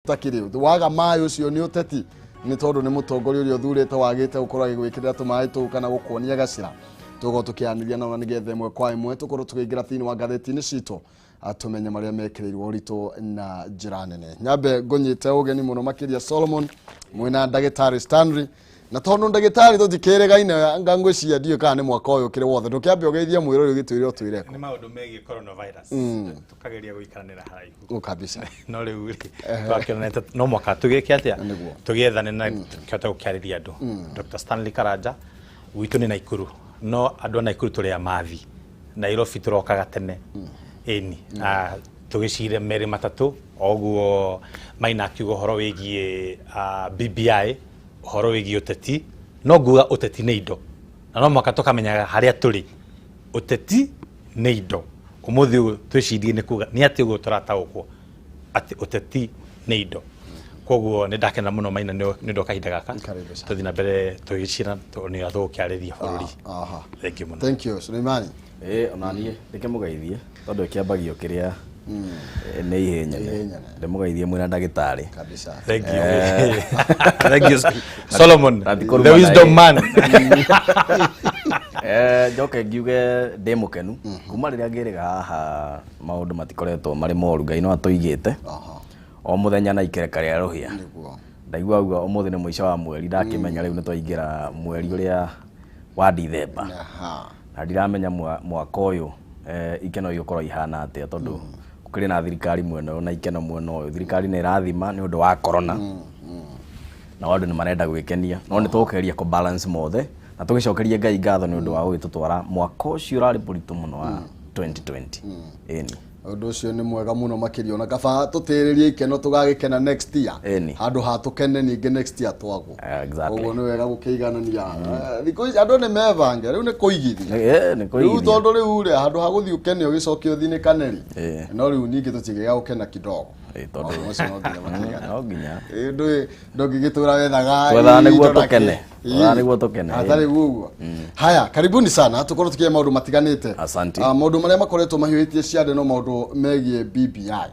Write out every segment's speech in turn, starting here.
Ũtakĩrĩ waga maĩ, ũcio nĩ ũteti, nĩ tondũ nĩ mũtongoria ũrĩa ũthurĩte wagĩte gũkorwo agĩgwĩkĩrĩra tũmaĩ tũu kana gũkuonia gacĩra. Tũgũkorwo tũkĩanĩria nao na nĩgetha ĩmwe kwa ĩmwe tũkorwo tũkĩingĩra thĩinĩ wa ngathĩti-inĩ citũ, tũmenye marĩa mekĩrĩirwo ũritũ na njĩra nene. Nyambe ngũnyite ũgeni mũno makĩria, Solomon mwĩna ndagĩtarĩ Stanley, na tondũ ndagĩtarĩ tũtikĩrĩgaine, anga ngwĩciria ndiũĩ kana nĩ mwaka ũyũ ũkĩrĩ wothe. Ndũkĩambe ũgeithie mwĩrori ũgĩtwĩre ũtwĩre. Nĩ maũndũ megiĩ coronavirus, tũkageria gũikaranĩra haraihu. Ũ kabisa. No rĩu rĩ, twakĩonete no mwaka tũgĩke atĩa? Nĩguo. Tũgĩethane na tũkĩhota gũkĩarĩria andũ. Dr Stanley Karanja gwitũ nĩ Naikuru, no andũ a Naikuru tũrĩ amathi, Nairobi tũrokaga tene ĩni na tũgĩcire merĩ matatũ o ũguo. Maina akiuga ũhoro wĩgiĩ BBI, ũhoro wĩgiĩ ũteti, no nguga ũteti nĩ indo, na no mũhaka tũkamenyaga harĩa tũrĩ. Ũteti nĩ indo. Ũmũthĩ ũyũ twĩcirie nĩ kuga nĩ atĩ ũguo tũrataũkwo atĩ ũteti nĩ indo. Koguo nĩ ndakena mũno, Maina, nĩ ũndũ wa kahinda gaka. Karibu sana. Tũthiĩ na mbere tũgĩcira tondũ nĩ tũgũkĩarĩria bũrũri. Thank you mũno. Thank you, Suleimani. Ĩĩ, ona niĩ ndĩkĩmũgeithie tondũ ĩkĩambagio kĩrĩa nĩ ihĩ nyene. Ihĩ nyene. Ndĩmũgeithie mwĩna ndagĩtarĩ. Kabisa. Thank you, thank you, Solomon. Na ndikũruma the na wisdom ĩ. man. Njoke ngiuge ndĩ mũkenu kuma rĩrĩa ngĩrĩga haha, maũndũ matikoretwo marĩ moru, Ngai no atũigĩte o mũthenya na ikereka rĩa rũhĩa. Ndaigua uga ũmũthĩ nĩ mũico wa mweri, ndakĩmenya rĩu nĩ twaingĩra mweri ũrĩa wa Dithemba. Na ndiramenya mwaka ũyũ ikeno igũkorwo ihana atĩa, tondũ gũkĩrĩ na thirikari mwena ũyũ na ikeno mwena ũyũ. Thirikari nĩ ĩrathima nĩ ũndũ wa corona, nao andũ nĩ marenda gwĩkenia, no nĩ tũkũgeria kũ balance mothe na tũgĩcokerie Ngai ngatho nĩ ũndũ wa gũgĩtũtwara mwaka ũcio ũrarĩ mũritũ mũno wa 2020, ĩni. Ũndũ ũcio nĩ mwega mũno makĩria, ona kaba tũtĩrĩrie ikeno tũgagĩkena next year handũ ha tũkene ningĩ next year twagwo. Exactly. Ũguo nĩ wega gũkĩiganania. Thikũ ici andũ nĩ mebange, rĩu nĩ kũigithia. Nĩ rĩu kũigithia. Tondũ rĩu rĩ, handũ ha gũthiĩ ũkene ũgĩcoke ũthinĩkane rĩ, no rĩu ningĩ tũtingĩgĩa gũkena kidogo. Tondũ Maũndũ macio no nginya makĩigane. No nginya. Ndũĩ ndũngĩgĩtũra wethaga Twethaga nĩguo indo na kĩ. tũkene. Twethaga nĩguo tũkene, Hatarĩ guo. Haya, karibuni sana, tukorwo tukiria maũndũ matiganĩte. Asante. Maũndũ marĩa makoretwo mahiũhĩtie ciande no maũndũ megiĩ BBI,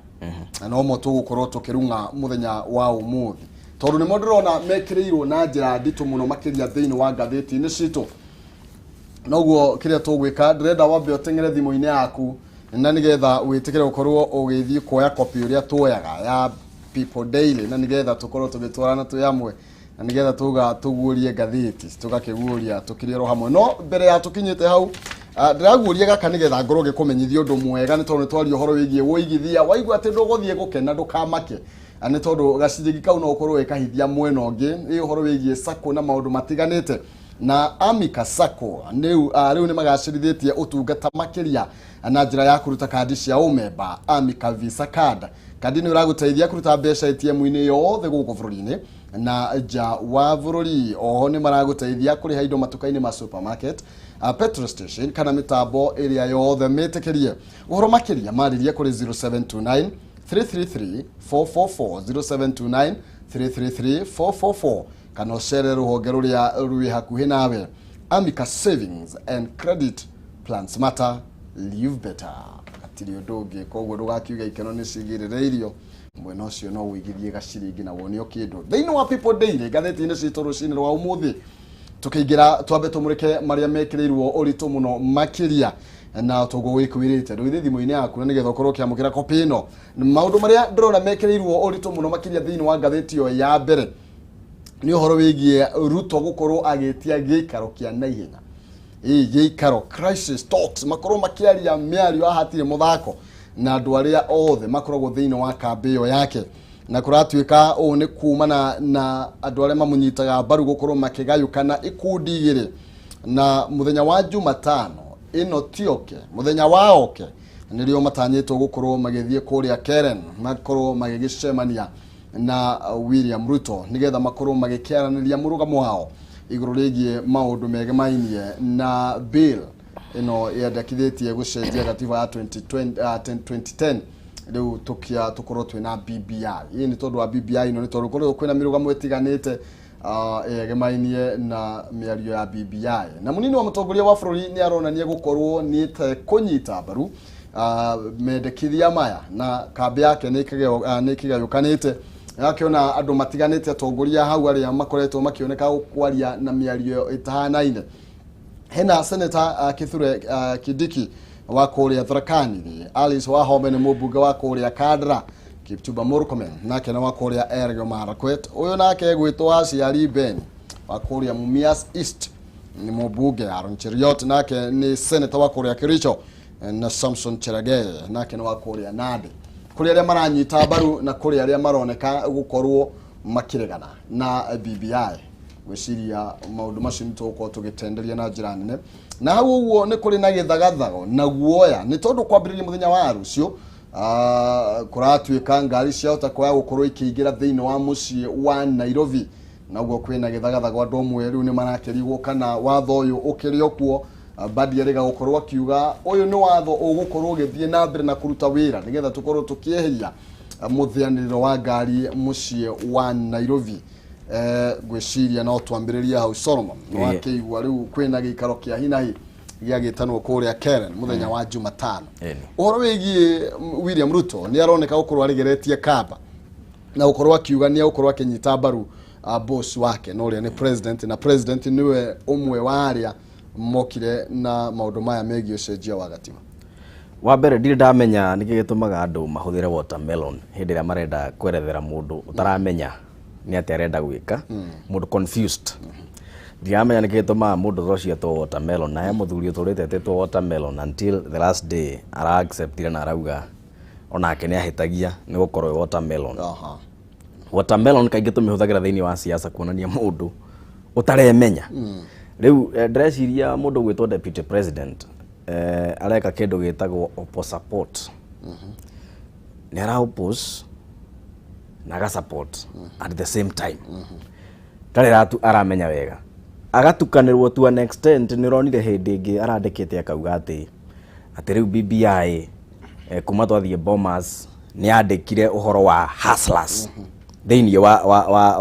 na nomo tũgũkorwo tũkĩrung'a mũthenya wa ũmũthĩ, tondũ nĩmo ndĩrona mekĩrĩirwo na njĩra nditũ mũno makĩria thĩinĩ wa ngathĩti-inĩ citũ. Noguo kĩrĩa tũgwĩka, ndĩrenda wambe ũteng'ere thimũ-inĩ yaku na nĩgetha wĩtĩkĩre gũkorwo ũgĩthiĩ kuoya kopi ũrĩa tuoyaga ya People Daily, na nĩgetha tũkorwo tũgĩtwarana twĩ hamwe, na nĩgetha tuga tũguũrie ngathĩti, tũgakĩguũria tũkĩrĩ oro hamwe. No mbere ya tũkinyĩte hau, ndĩraguũria gaka nĩgetha ngorwo ngĩkũmenyithia ũndũ mwega, nĩ tondũ nĩ twaria ũhoro wĩgiĩ wũigithia. Waigua atĩ ndũgũthiĩ gũkena, ndũkamake. Nĩ tondũ gaciringi kau no ũkorwo wĩkahithia mwena ũngĩ. Ĩ ũhoro wĩgiĩ sacco na maũndũ matiganĩte, na Amika Sacco rĩu nĩ magacĩrithĩtie ũtungata makĩria na njĩra ya kũruta kandi cia ũmemba, Amika Visa Card. Kandi nĩ ĩragũteithia kũruta mbeca ATM-inĩ yothe gũkũ bũrũri-inĩ na nja wa bũrũri. Oho nĩ maragũteithia kũrĩha indo matuka-inĩ ma supermarket, petrol station kana mĩtambo ĩrĩa yothe mĩtĩkĩrie. Ũhoro makĩria marĩrie kũrĩ 0729 333 444, 0729 333 444, kana ũcere rũhonge rũrĩa rwĩ hakuhĩ nawe. Amika Savings and Credit, plan smarter, live better. Hatirĩ ũndũ ũngĩ, koguo ndũgakiuge ikeno nĩ cigirĩrĩirio. Mwena ũcio no ũigithie gaciringi na wone o kĩndũ thĩinĩ wa People Daily, ngathĩti-inĩ citũ rũcinĩ rwa ũmũthĩ. Tũkĩingĩra, twambe tũmũrĩke marĩa mekĩrĩirwo ũritũ mũno makĩria, na toguo wĩkwĩrĩte ndũgĩthiĩ thimũ-inĩ yaku na nĩgetha ũkorwo ũkĩamũkĩra kopi ĩno. Maũndũ marĩa ndĩrona mekĩrĩirwo ũritũ mũno makĩria thĩinĩ wa ngathĩti ĩyo ya mbere nĩ ũhoro wĩgiĩ Ruto gũkorwo agĩtia gĩikaro kĩa naihenya, ĩ gĩikaro crisis talks, makorwo makĩaria mĩario haha hatirĩ mũthako na andũ arĩa othe makoragwo thĩinĩ wa kambĩ ĩyo yake. Na kũratuĩka ũũ nĩ kumana na andũ arĩa mamũnyitaga mbaru gũkorwo makĩgayũkana ikundi igĩrĩ, na mũthenya wa Jumatano ĩno tioke, mũthenya wa oke, nĩrĩo matanyĩtwo gũkorwo magĩthiĩ kũrĩa Karen, makorwo magĩgĩcemania na William Ruto nĩgetha makorwo magĩkĩaranĩria mũrũgamo wao igũrũ rĩgiĩ maũndũ megemainie na bill ĩno yendekithĩtie gũcenjia gatiba ya 2020, 2010. Rĩu tũkia tũkorwo twĩna BBI. Ĩ nĩ tondũ wa BBI ĩno, nĩ tondũ korwo kwĩna mĩrũgamo ĩtiganĩte yegemainie na mĩario ya BBI, na mũnini wa mũtongoria wa bũrũri nĩ aronania gũkorwo nĩ kũnyita mbaru mendekithia maya, na kambĩ yake nĩ ĩkĩgayũkanĩte. Akĩona andũ matiganĩte atongoria hau arĩa makoretwo makĩoneka kwaria na mĩario ĩtahanaine. Hena Senator Kithure Kindiki wa kũrĩa Tharaka Nithi, Alice Wahome nĩ mũmbunge wa kũrĩa Kandara, Kipchumba Murkomen nake nĩ wa kũrĩa Elgeyo Marakwet, ũyũ nake egwĩtwo Aciari Ben wa kũrĩa Mumias East nĩ mũmbunge, Aaron Cheruiyot nake nĩ senator wa kũrĩa Kericho na Samson Cherargei nake nĩ wa kũrĩa Nandi. Kũrĩ arĩa maranyita mbaru na kũrĩ arĩa maroneka gũkorwo makĩregana na BBI. Gwĩciria maũndũ macio nĩ tũgũkorwo tũgĩtenderia na njĩra nene. Na hau ũguo nĩ kũrĩ na gĩthagathago na guoya nĩ tondũ kwambĩrĩria mũthenya wa rũciũ kũratuĩka ngari ciahota kwaga gũkorwo ikĩingĩra thĩinĩ wa mũciĩ wa Nairobi. Na ũguo kwĩna gĩthagathago, andũ amwe rĩu nĩ marakĩrigwo kana watho ũyũ ũkĩrĩ o kuo. Badi erĩga gũkorwo akiuga ũyũ nĩ watho ũgũkorwo ũgĩthiĩ na mbere na kũruta wĩra nĩgetha tũkorwo tũkĩeheria mũthĩanĩrĩro wa ngari mũciĩ wa Nairobi. Ngwĩciria no twambĩrĩrie hau. Solomon, nĩ wakĩigua rĩu kwĩna gĩikaro kĩa hinahi gĩagĩtanwo kũrĩa Karen mũthenya wa Jumatano. Ũhoro wĩgiĩ William Ruto nĩ aroneka gũkorwo aregeretie kamba na gũkorwo akiuga nĩ egũkorwo akĩnyita mbaru boss wake na ũrĩa nĩ president, na president nĩwe ũmwe wa arĩa mokire na maũndũ maya megiĩ ũcenjia wa gatiba. Wa mbere, ndirĩ ndamenya nĩkĩ gĩtũmaga andũ mahũthĩre watermelon hĩndĩ ĩrĩa marenda kwerethera mũndũ ũtaramenya nĩ atĩa arenda gwĩka, mũndũ confused. Ndiramenya nĩkĩ gĩtũmaga mũndũ ta ũcio etwo watermelon, na he mũthuri ũtũrĩte etĩtwo watermelon until the last day ara acceptire na arauga onake nĩ ahĩtagia nĩ gũkorwo ĩ watermelon. Watermelon kaingĩ tũmĩhũthagĩra thĩinĩ wa siasa kuonania mũndũ ũtaremenya. Rĩu ndĩreciria mũndũ ũgwĩtwo deputy president areka kĩndũ gĩtagwo oppo support. Nĩ ara oppose na aga support at the same time. Ndarĩ aramenya wega, agatukanĩrwo to an extent. Nĩ ũronire hĩndĩ ĩngĩ arandĩkĩte akauga atĩ rĩu BBI kuma twathiĩ Bomas nĩ yandĩkire ũhoro wa hustlers thĩinĩ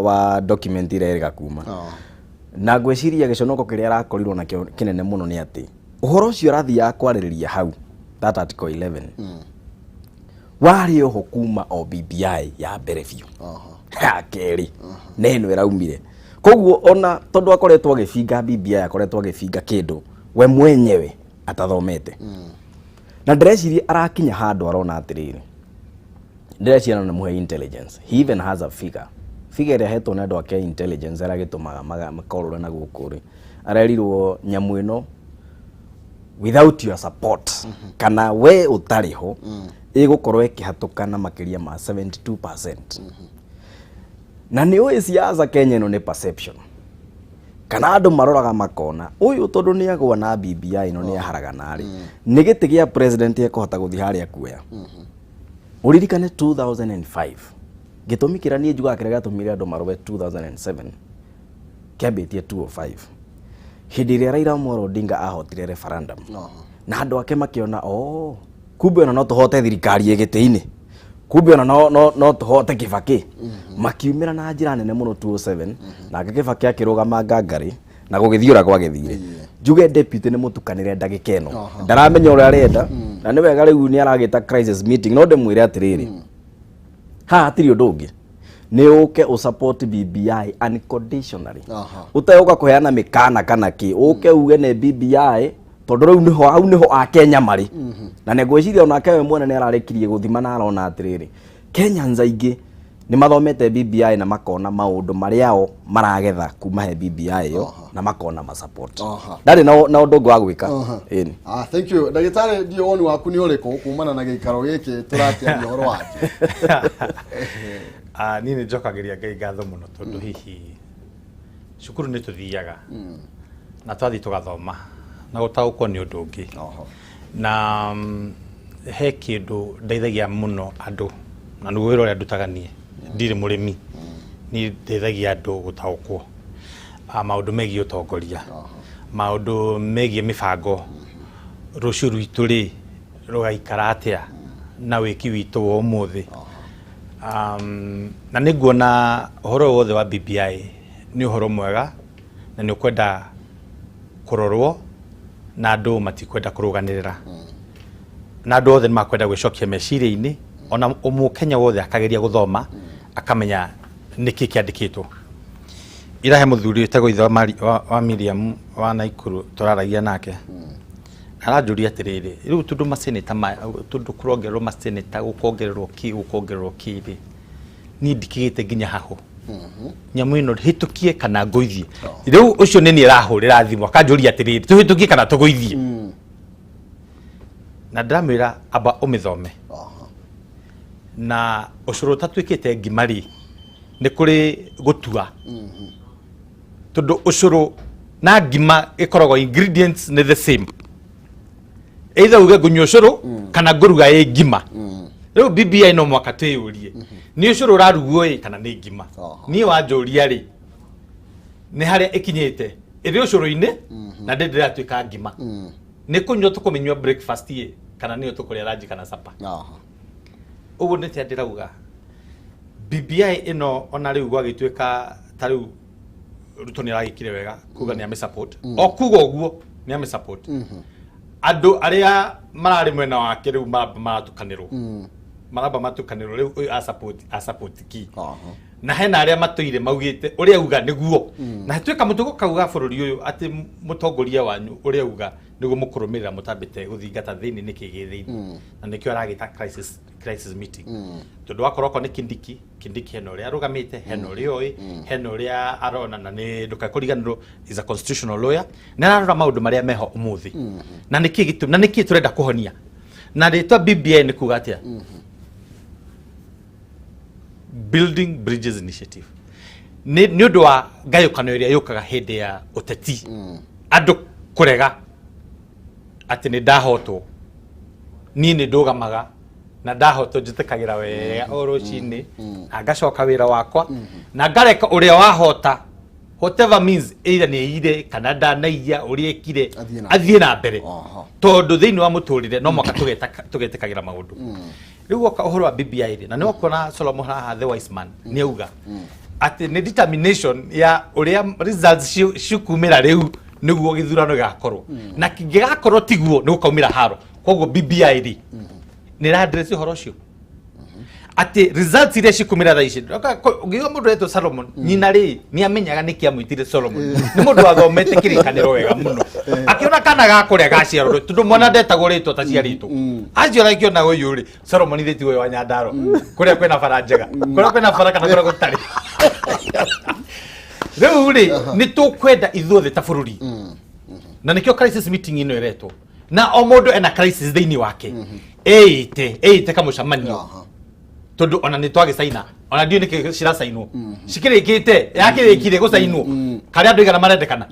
wa document ĩrĩa ĩrĩga kuma. Na ngwĩciria gĩconoko kĩrĩa arakorirwo nakĩo kĩnene mũno nĩ atĩ ũhoro ũcio arathiaga kwarĩrĩria hau, that article 11 warĩ oho kuma o BBI ya mbere biũ ya kerĩ na ĩno ĩraumire. Koguo ona tondũ akoretwo agĩbinga BBI, akoretwo agĩbinga kĩndũ we mwenyewe atathomete. Na ndĩreciria arakinya handũ arona atĩrĩrĩ, ndĩreciria no nĩmũhe intelligence. He even has a figure, figure ĩrĩa ahetwo nĩ andũ ake a intelligence ĩrĩa gĩtũmaga makorũre na gũkũ rĩ, arerirwo nyamũ ĩno without your support kana we ũtarĩ ho ĩgũkorwo ĩkĩhatũka na makĩria ma 72%. Na nĩ ũĩ siasa Kenya ĩno nĩ perception, kana andũ maroraga makona ũyũ tondũ nĩ agwa na BBI ĩno nĩ aharagana rĩ, nĩ gĩtĩ gĩa president ekũhota gũthiĩ harĩa kuoya. Ũririkane 2005, gĩtũmi kĩrĩa niĩ njugaga kĩrĩa gĩatũmire andũ marũe 2007 kĩambĩtie 205 hĩndĩ ĩrĩa Raila Amolo Odinga ahotire referendum na andũ ake makĩona, oh, kumbe ona no tũhote thirikari ĩ gĩtĩ-inĩ, kumbe ona no tũhote Kibaki. Makiumĩra na njĩra nene mũno 207, nake Kibaki akĩrũgama ngangari na gũgĩthiĩ ũrĩa gwagĩthire. Njuge deputy nĩ mũtukanĩre ndagĩka ĩno, ndaramenya ũrĩa arenda, na nĩ wega rĩu nĩ aragĩta crisis meeting. No ndĩmwĩre atĩrĩrĩ, haha hatirĩ ũndũ ũngĩ, nĩ ũke ũsupport BBI unconditionally ũtegũka kũheana mĩkana kana kĩ, ũke uge nĩ BBI tondũ rĩu nĩho hau nĩho akenya marĩ. Na nĩ ngwĩciria onake we mwene nĩ ararĩkirie gũthima na arona atĩrĩrĩ, Kenyans aingĩ nĩ mathomete BBI na makona maũndũ marĩa o maragetha kuma he BBI ĩyo na makona masupport. Ndarĩ na ũndũ ũngĩ wa gwĩka. Ĩni. Ah, thank you. Ndagĩtarĩ, ndiũ woni waku nĩ ũrĩkũ kumana na gĩikaro gĩkĩ tũrakĩaria ũhoro wakĩo? Ah, niĩ nĩ njokagĩria Ngai ngatho mũno tondũ hihi cukuru nĩ tũthiaga na twathiĩ tũgathoma na gũtaũkwo nĩ ũndũ ũngĩ. Na he kĩndũ ndeithagia mũno andũ, na nĩguo wĩra ũrĩa ndutaga. Niĩ ndirĩ mũrĩmi, niĩ ndeithagia andũ gũtaũkwo maũndũ megiĩ ũtongoria, maũndũ megiĩ mĩbango, rũciũ rwitũ rĩ rũgaikara atĩa na wĩki witũ wa ũmũthĩ. Na nĩ nguona ũhoro ũyũ wothe wa BBI nĩ ũhoro mwega na nĩ ũkwenda kũrorwo na andũ matikwenda kũrũganĩrĩra na andũ othe nĩ makwenda gwĩcokia meciria-inĩ, ona mũkenya wothe akageria gũthoma. Akamenya nĩkĩ kĩandĩkĩtwo. Irahe mũthuri wĩtagwo ithe wa Miriam wa Naikuru tũraragia nake. Aranjũria atĩrĩrĩ, rĩu tondũ maseneta maya, tondũ kũrongererwo maseneta, gũkongererwo kĩ, gũkongererwo kĩ rĩ, niĩ ndikĩgĩte nginya haho. Nyamũ ĩno hĩtũkie kana ngũithie. Rĩu ũcio nĩ niĩ arahũrĩra thimũ akanjũria atĩrĩrĩ, tũhĩtũkie kana tũgũithie. Na ndĩramwĩra amba ũmĩthome. Na ũcũrũ ũtatuĩkĩte ngima rĩ, nĩ kũrĩ gũtua. Tondũ ũcũrũ na ngima ĩkoragwo ingredients nĩ the same. Either uge ngũnyua ũcũrũ kana ngũruga ĩ ngima. Rĩu BBI no mwaka twĩyũrie, nĩ ũcũrũ ũrarugwo ĩ kana nĩ ngima? Niĩ wanjũria rĩ, nĩ harĩa ĩkinyĩte ĩrĩ ũcũrũ-inĩ na ndĩ ndĩratuĩka ngima. Nĩ kũnyua tũkũmĩnyua breakfast ĩ kana nĩyo tũkũrĩa lunch kana supper. Ũguo nĩ tia ndĩrauga BBI ĩno ona rĩu gwagĩtuĩka ta rĩu Ruto nĩ aragĩkire wega kuga nĩ amĩ support. O kuga ũguo nĩ amĩ support. Andũ arĩa mararĩ mwena wake rĩu maramba maratukanĩrwo. Maramba matukanĩrwo rĩu ũyũ a support, a support ki. Na hena arĩa matũire maugĩte ũrĩa uga nĩguo. Na twĩka mũtugo kau ga bũrũri ũyũ atĩ mũtongoria wanyu ũrĩa uga nĩguo mũkũrũmĩrĩra mũtambĩte gũthingata thĩinĩ nĩkĩ gĩ thĩinĩ. Na nĩkĩo aragĩta crisis meeting. Tondũ wakorwo okorwo nĩ Kindiki, Kindiki hena ũrĩa arũgamĩte, hena ũrĩa oĩ, hena ũrĩa arona, na nĩ ndũkakũriganĩrwo is a constitutional lawyer. Nĩ ararora maũndũ marĩa meho ũmũthĩ. Na nĩkĩ gĩtũmi, na nĩkĩ tũrenda kũhonia. Na rĩtwa BBI nĩ kuga atĩa? Building Bridges Initiative. Nĩ ũndũ wa ngayũkano ĩrĩa yũkaga hĩndĩ ya ũteti. Andũ kũrega atĩ nĩ ndahotwo. Niĩ nĩ ndũgamaga na ndahotwo njĩtĩkagĩra wega o rũcinĩ na ngacoka wĩra wakwa na ngareka ũrĩa wahota whatever means either nĩ aiyire kana ndanaiya ũrĩa ekire athiĩ na mbere. Tondũ thĩinĩ wa mũtũrĩre no mwaka tũgetĩkagĩra maũndũ. Rĩu woka ũhoro wa BBI rĩ, na nĩ wakuona Solomon haha the wise man nĩ auga atĩ nĩ determination ya ũrĩa results cikumĩra rĩu nĩguo gĩthurano gĩgakorwo. Na kĩngĩgakorwo tiguo nĩ gũkaumĩra haro. Koguo BBI rĩ nĩ ĩra address ũhoro ũcio. Atĩ results iria cikumĩra thaa ici. Ũngĩigua mũndũ etwo Solomon, nyina rĩ nĩ amenyaga nĩkĩ amwĩtire Solomon. Nĩ mũndũ wathomete kĩrĩkanĩro wega mũno. Akĩona kana ga kũrĩa gaciarwo tondũ mwana ndetagwo rĩtwa taciarĩtwo. Aciara akĩona ũyũ rĩ, Solomon ithe ti ũyũ wa Nyandarua. Kũrĩa kwĩna bara njega. Kũrĩa kwĩna bara kana kũrĩa gũtarĩ. Rĩu rĩ, nĩ tũkwenda ithuothe ta bũrũri. Na nĩkĩo crisis meeting ĩno ĩretwo. Na o mũndũ ena crisis thĩinĩ wake. Ĩite kamũcemanio. Tondũ ona nĩ twagĩcaina, ona ndiũĩ nĩkĩ ciracainwo. Cikĩrĩkĩte, yakĩrĩkire gũcainwo. Karĩa andũ aigana marendekana?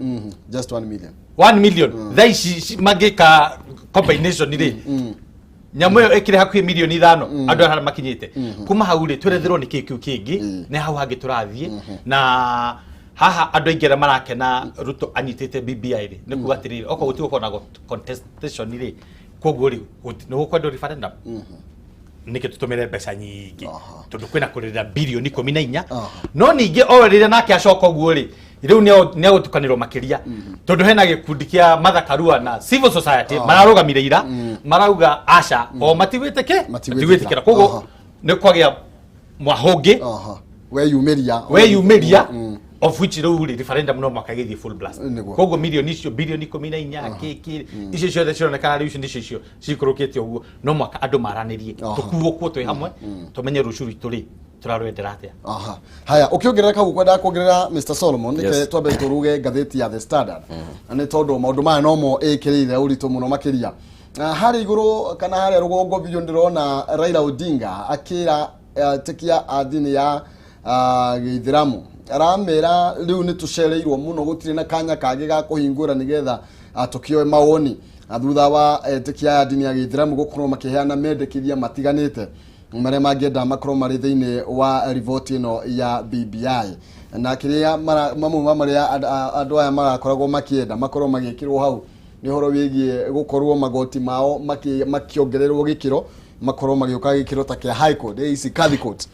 Just 1 million. 1 million. Thaa ici mangĩka combination rĩ, nyamũ ĩyo ĩkĩrĩ hakuhĩ mirioni 5 andũ arĩa makinyĩte. Kuma hau rĩ, tweretherwo nĩkĩ kĩu kĩngĩ, nĩ hau hangĩ tũrathiĩ. Na haha andũ aingĩ arĩa marakena Ruto anyitĩte BBI rĩ, nĩ kuga atĩrĩrĩ, okorwo gũtigũkorwo na contestation rĩ, koguo rĩ, nĩ gũkwendwo referendum. Nĩkĩ tũtũmĩre mbeca nyingĩ? Tondũ kwĩna kũrĩrĩra bilioni 14. No ningĩ o rĩrĩa nake acoka ũguo rĩ, rĩu nĩ agũtukanĩrwo makĩria. Tondũ hena gĩkundi kĩa Martha Karua na civil society mararũgamire ira, marauga aca, o matigwĩtĩkĩ, matigwĩtĩkĩra. Koguo nĩ kwagĩa mwahũngĩ. Weyumĩria. Weyumĩria. Of which rĩu rĩ, referendum no mwaka ĩgĩthiĩ full blast. Koguo milioni icio, bilioni 14, kĩ, icio ciothe cironekana rĩu icio nĩcio icio cikũrũkĩte ũguo. No mwaka andũ maranĩrie, tũkuo kuo twĩ hamwe, tũmenye rũciũ rwitũ rĩ, tũrarwendera atĩa. Haya, ũkĩongerera kau kwenda kuongerera Mr. Solomon, nĩke twambe tũruge ngathĩti ya The Standard. Na nĩ tondũ maũndũ maya nomo ĩkĩrĩire ũritũ mũno makĩria. Harĩa igũrũ kana harĩa rũgongo biũ ndĩrona Raila Odinga akĩra atikia a ndini ya Gĩithĩramu. Aramera rĩu nĩ tũcereirwo mũno, gũtirĩ na kanya kangĩ ga kũhingũra nĩgetha tũkĩoe mawoni. Thutha wa etĩkia a ndini ya Gĩithĩramu gũkorwo makĩheana mendekithia matiganĩte marĩa mangĩenda makorwo marĩ thĩinĩ wa riboti ĩno ya BBI. Na kĩrĩa mamwe ma marĩa andũ aya marakoragwo makĩenda makorwo magĩkĩrwo hau nĩ ũhoro wĩgiĩ gũkorwo magoti mao makĩongererwo gĩkĩro, makorwo magĩũka gĩkĩro ta kĩa High Court, ici Kadhi Court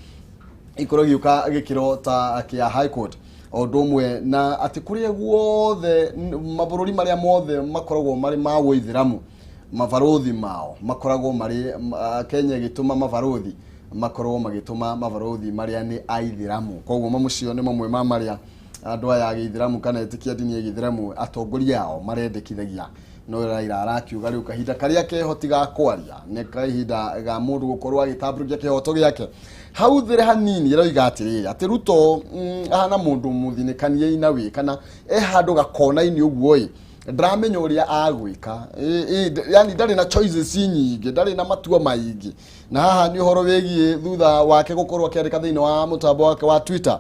ikorwo igĩũka gĩkĩro ta kĩa High Court. O ũndũ ũmwe na atĩ kũrĩa guothe mabũrũri marĩa mothe makoragwo marĩ ma Ũithĩramu, mabarũthi mao makoragwo marĩ Kenya ĩgĩtũma mabarũthi Makorwo magĩtũma mabarũthi marĩa nĩ aithĩramu. Koguo macio nĩ mamwe ma marĩa andũ aya a gĩithĩramu kana etĩkia ndini ya gĩithĩramu atongoria ao marendekithagia. No Raila arakiuga rĩu kahinda karĩa keho ti ga kwaria, nĩ kahinda ga mũndũ gũkorwo agĩtambũrũkia kĩhoto gĩake. Hau thĩrĩ hanini ĩroiga atĩrĩrĩ, atĩ Ruto ahana mũndũ mũthinĩkanie inawe kana e handũ gakona-inĩ ũguo ĩ, ndaramenya ũrĩa agwĩka. Yani ndarĩ na choices nyingĩ, ndarĩ na matua maingĩ. Na haha nĩ ũhoro wĩgiĩ thutha wake gũkorwo akĩandĩka thĩinĩ wa mũtambo wake wa Twitter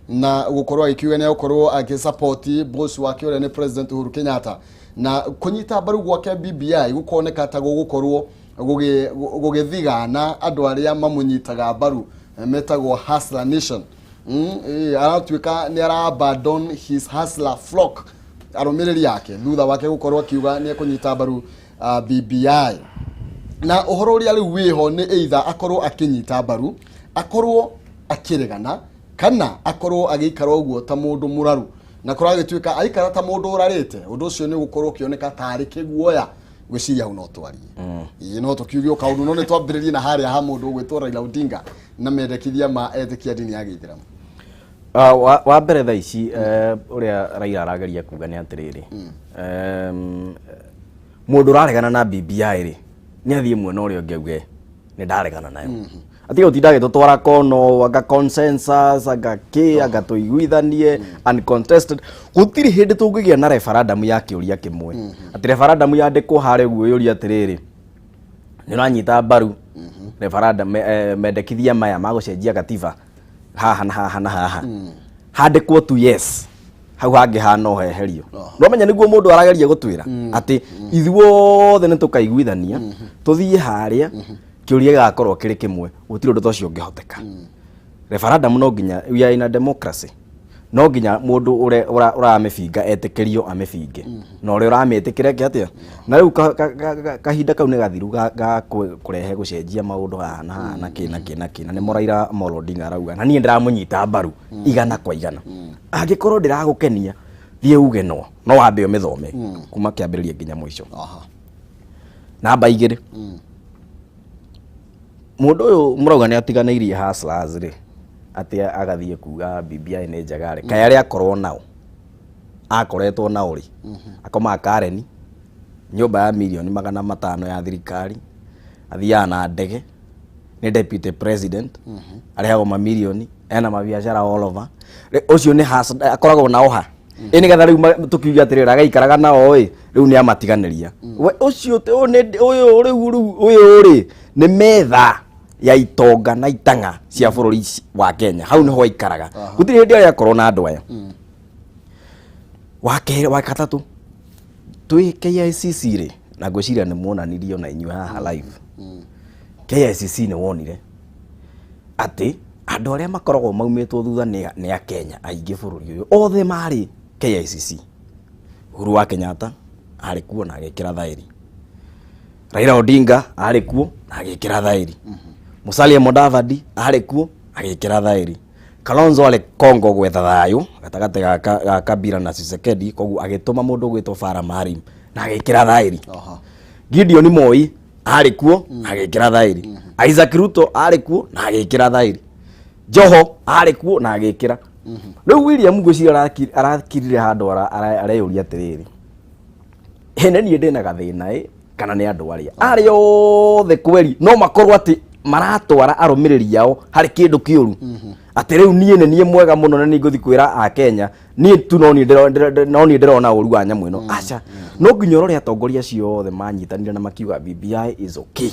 na gũkorwo agĩkiuga nĩ egũkorwo agĩsupport boss wake ũrĩa nĩ President Uhuru Kenyatta, na kũnyita mbaru gwake BBI gũkoneka ta gũgũkorwo gũgĩthigana andũ arĩa mamũnyitaga mbaru metagwo Hustler Nation. Aratuĩka nĩ ara abandon his hustler flock, arũmĩrĩri ake, thutha wake gũkorwo akiuga nĩ ekũnyita mbaru BBI. Na ũhoro ũrĩa rĩu wĩho nĩ either akorwo akĩnyita mbaru, akorwo akĩregana, kana akorwo agĩikara ũguo ta mũndũ mũraru. Na korwo agĩtuĩka aikara ta mũndũ ũrarĩte, ũndũ ũcio nĩ ũgũkorwo ũkĩoneka tarĩ kĩguoya. Gwĩciria hau no twarie. Ĩĩ, no tũkiuge o kaũndũ, no nĩ twambĩrĩrie na harĩa ha mũndũ ũgwĩtwo Raila Odinga na mendekithia ma etĩkia ndini ya gĩithĩramu. Wa mbere thaa ici ũrĩa Raila arageria kuga nĩ atĩrĩrĩ, mũndũ ũraregana na BBI rĩ, nĩ athiĩ mwena ũrĩa ũngĩ auge nĩ ndaregana nayo, atige gũtinda agĩtũtwara kono anga consensus anga kĩ anga tũiguithanie uncontested. Gũtirĩ hĩndĩ tũngĩgĩa na referendum ya kĩũria kĩmwe, atĩ referendum yandĩkwo harĩa ũguo yũrie atĩrĩrĩ, nĩ ũranyita mbaru referendum mendekithia maya ma gũcenjia gatiba haha na haha na haha, handĩkwo tu yes, hau hangĩ hana ũheherio. No menya nĩguo mũndũ arageria gũtwĩra atĩ ithuothe nĩ tũkaiguithania tũthiĩ harĩa kĩũria gĩgakorwo kĩrĩ kĩmwe. Gũtirĩ ũndũ ta ũcio ũngĩhoteka. Referendum no nginya, we are in a democracy, no nginya mũndũ ũrĩa ũramĩbinga etĩkĩrio amĩbinge na ũrĩa ũramĩtĩkĩra eke atĩa. Na rĩu kahinda kau nĩ gathiru ga kũrehe gũcenjia maũndũ haha na haha na kĩ na kĩ na kĩ. Na nĩmo Raila Amolo Odinga arauga, na niĩ ndĩramũnyita mbaru 100%. Angĩkorwo ndĩragũkenia, thiĩ uge no no wambe ũmĩthome kuma kĩambĩrĩria nginya mũico. Namba 2, mũndũ ũyũ mũrauga nĩ atiganĩirie hustlers rĩ, atĩ agathiĩ kuga BBI nĩ njega rĩ, kaĩ arĩa akorwo nao akoretwo nao rĩ, akomaga Karen, nyũmba ya mirioni 500 ya thirikari, athiaga na ndege, nĩ deputy president, arehagwo mamirioni, ena mabiacara all over. Ũcio nĩ akoragwo nao ha ĩ nĩgetha rĩu tũkiuge atĩrĩrĩ, agaikaraga nao ĩ, rĩu nĩ amatiganĩria. We ũcio ũyũ ũyũ rĩu ũyũ rĩ nĩ metha ya itonga na itang'a cia bũrũri wa Kenya, hau nĩho aikaraga. Gũtirĩ hĩndĩ arĩa akorwo na andũ aya. Wa kerĩ, wa gatatũ, twĩ KICC rĩ, na ngwĩciria nĩ muonanirio na inyuĩ haha live KICC, nĩ wonire atĩ andũ arĩa makoragwo maumĩtwo thutha nĩ Akenya aingĩ bũrũri ũyũ othe marĩ KICC. Uhuru wa Kenyatta arĩ kuo na agĩkĩra thaĩri, Raila Odinga arĩ kuo na agĩkĩra thaĩri, Musalia Mudavadi arĩ kuo agĩkĩra thaĩri, Kalonzo arĩ Congo gwetha thayũ gatagatĩ ga Kabila na Tshisekedi, koguo agĩtũma mũndũ ũgwĩtwo Farah Maalim na agĩkĩra thaĩri. Gideon Moi arĩ kuo na agĩkĩra thaĩri, Isaac Ruto arĩ kuo na agĩkĩra thaĩri, Joho arĩ kuo na agĩkĩra. Rĩu William ngwĩciria arakirire handũ areyũria atĩrĩrĩ, ĩ nĩ niĩ ndĩna gathĩna ĩ kana nĩ andũ arĩa arĩa othe kweri no makorwo atĩ maratwara arũmĩrĩri ao harĩ kĩndũ kĩũru, atĩ rĩu niĩ nĩ niĩ mwega mũno na nĩ ngũthiĩ kwĩra a Kenya niĩ tu no niĩ no niĩ ndĩrona ũru wa nyamũ ĩno. Aca, no nginya ũrore atongoria acio othe manyitanire na makiuga BBI is okay,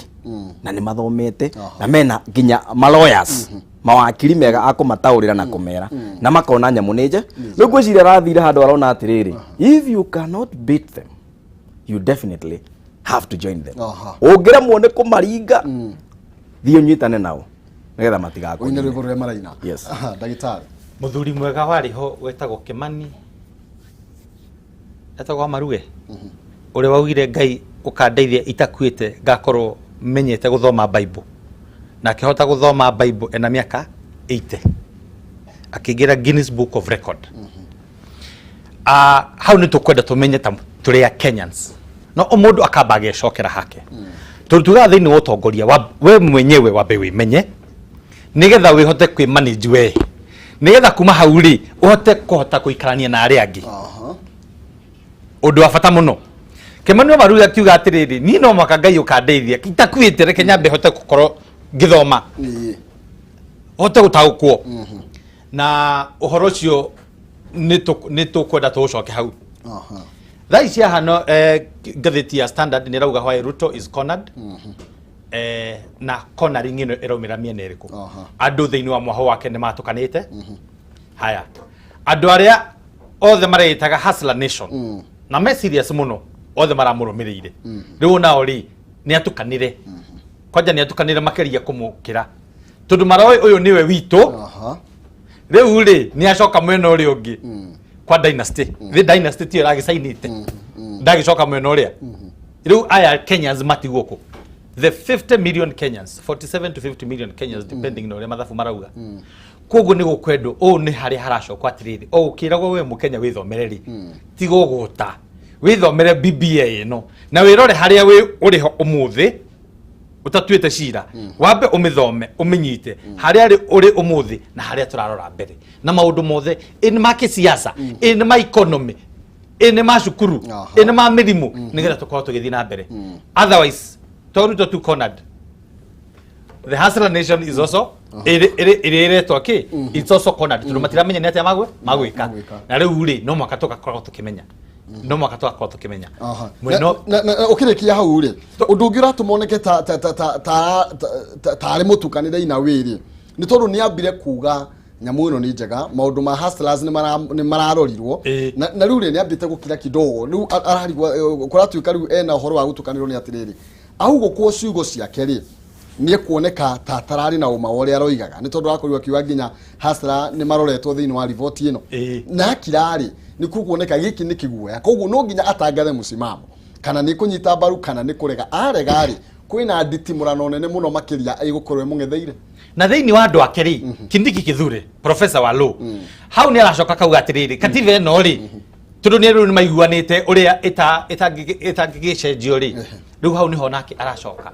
na nĩ mathomete na mena nginya ma lawyers, mawakiri mega a kũmataũrĩra na kũmera na makona nyamũ nĩ nje. Rĩu ngwĩciria arathire handũ arona atĩrĩrĩ, if you cannot beat them, you definitely have to join them. Ũngĩremwo nĩ kũmaringa, thiĩ ũnyitane nao nĩgetha ũine matigakũnine. Rwĩmbo rũrĩa maraina. Yes. Ndagĩtarĩ. Mũthuri mwega warĩ ho wetagwo Kimani, etagwo Maruge, ũrĩa waugire Ngai ũkandeithia itakuĩte ngakorwo menyete gũthoma Bible, na akĩhota gũthoma Bible ena mĩaka 80, akĩingĩra Guinness Book of Record. Hau nĩ tũkwenda tũmenye ta tũrĩ a Kenyans, no o mũndũ akamba agecokera hake, tondũ tugaga thĩinĩ wa ũtongoria we mwenyewe wambe wĩmenye. Nĩgetha wĩhote kwĩ manage we, nĩgetha kuma hau rĩ, ũhote kũhota gũikarania na arĩa angĩ. Ũndũ wa bata mũno, Kĩmani wa Maruge akiuga atĩrĩrĩ, niĩ no mwaka Ngai ũkandeithia itakuĩte, reke nyambe hote gũkorwo ngĩthoma, hote gũtaũkwo na ũhoro ũcio. Nĩ tũkwenda tũũcoke hau. Thaa ici haha no ngathĩti ya Standard nĩ ĩrauga why Ruto is cornered. Na cornering ĩno ĩraumĩra mĩena ĩrĩkũ? Andũ thĩinĩ wa mwaho wake nĩ matũkanĩte. Haya, andũ arĩa othe mareĩtaga Hustler Nation na me serious mũno, othe maramũrũmĩrĩire, rĩu nao rĩ, nĩ atukanire kwanja, nĩ atukanire makĩria kũmũkĩra, tondũ maroĩ ũyũ nĩwe witũ. Rĩu rĩ, nĩ acoka mwena ũrĩa ũngĩ kwa dynasty. The dynasty tiyo ĩragĩcainĩte, ndagĩcoka mwena ũrĩa. Rĩu aya Kenyans matigwo kũ? The 50 million Kenyans, 47 to 50 million Kenyans, depending na ũrĩa mathabu marauga. Koguo nĩ gũkwendwo ũũ, nĩ harĩa haracokwo atĩrĩrĩ, o ũkĩragwo we mũkenya wĩthomere rĩ, tiga ũgũta, wĩthomere BBI ĩno na wĩrore harĩa wĩ ũrĩ ho ũmũthĩ ũtatuĩte cira. Wambe ũmĩthome, ũmĩnyite harĩa ũrĩ ũmũthĩ na harĩa tũrarora mbere na maũndũ mothe, ĩ nĩ ma kĩsiasa, ĩ nĩ ma economy, ĩ nĩ ma cukuru, ĩ nĩ ma mĩrimũ, nĩgetha tũkorwo tũgĩthiĩ na mbere. Otherwise to Ruto too cornered, the Hustler Nation is also ĩrĩ ĩretwo kĩ, it's also cornered, tondũ matiramenya nĩ atĩa magwĩka. Magwĩka. Na rĩu rĩ, no mwaka tũgakorwo tũkĩmenya, no mwaka tũgakorwo tũkĩmenya. Mwena Na ũkĩrĩkia hau rĩ, ũndũ ũngĩ ũratũma oneke ta tarĩ mũtukanĩre ina wĩrĩ nĩ tondũ nĩ ambire kuga nyamũ ĩno nĩ njega, maũndũ ma hustlers nĩ mararorirwo. Na rĩu rĩ, nĩ ambĩte gũkira kidogo. Rĩu ararigwo, kũratuĩka rĩu ena ũhoro wa gũtukanĩrwo nĩ atĩrĩrĩ, augũkwo ciugo ciake rĩ, nĩ ekuoneka ta tararĩ na ũma wa ũrĩa aroigaga, nĩ tondũ akorirwo akiuga nginya hustler nĩ maroretwo thĩinĩ wa riboti ĩno. Na akira-rĩ, nĩ kuoneka gĩkĩ nĩ kĩguoya, koguo no nginya atangathe mũsimamo, kana nĩ kũnyita mbaru kana nĩ kũrega. Arega-rĩ, kwĩna nditimũrano nene mũno makĩria ĩgũkorwo ĩmũng'etheire. Na thĩinĩ wa andũ ake rĩ, Kindiki Kithure, professor wa law, hau nĩ aracoka kauga atĩrĩrĩ, katiba ĩno rĩ, tondũ nĩ rĩu nĩ maiguanĩte ũrĩa ĩtangĩgĩcenjio rĩ, rĩu hau nĩho nake aracoka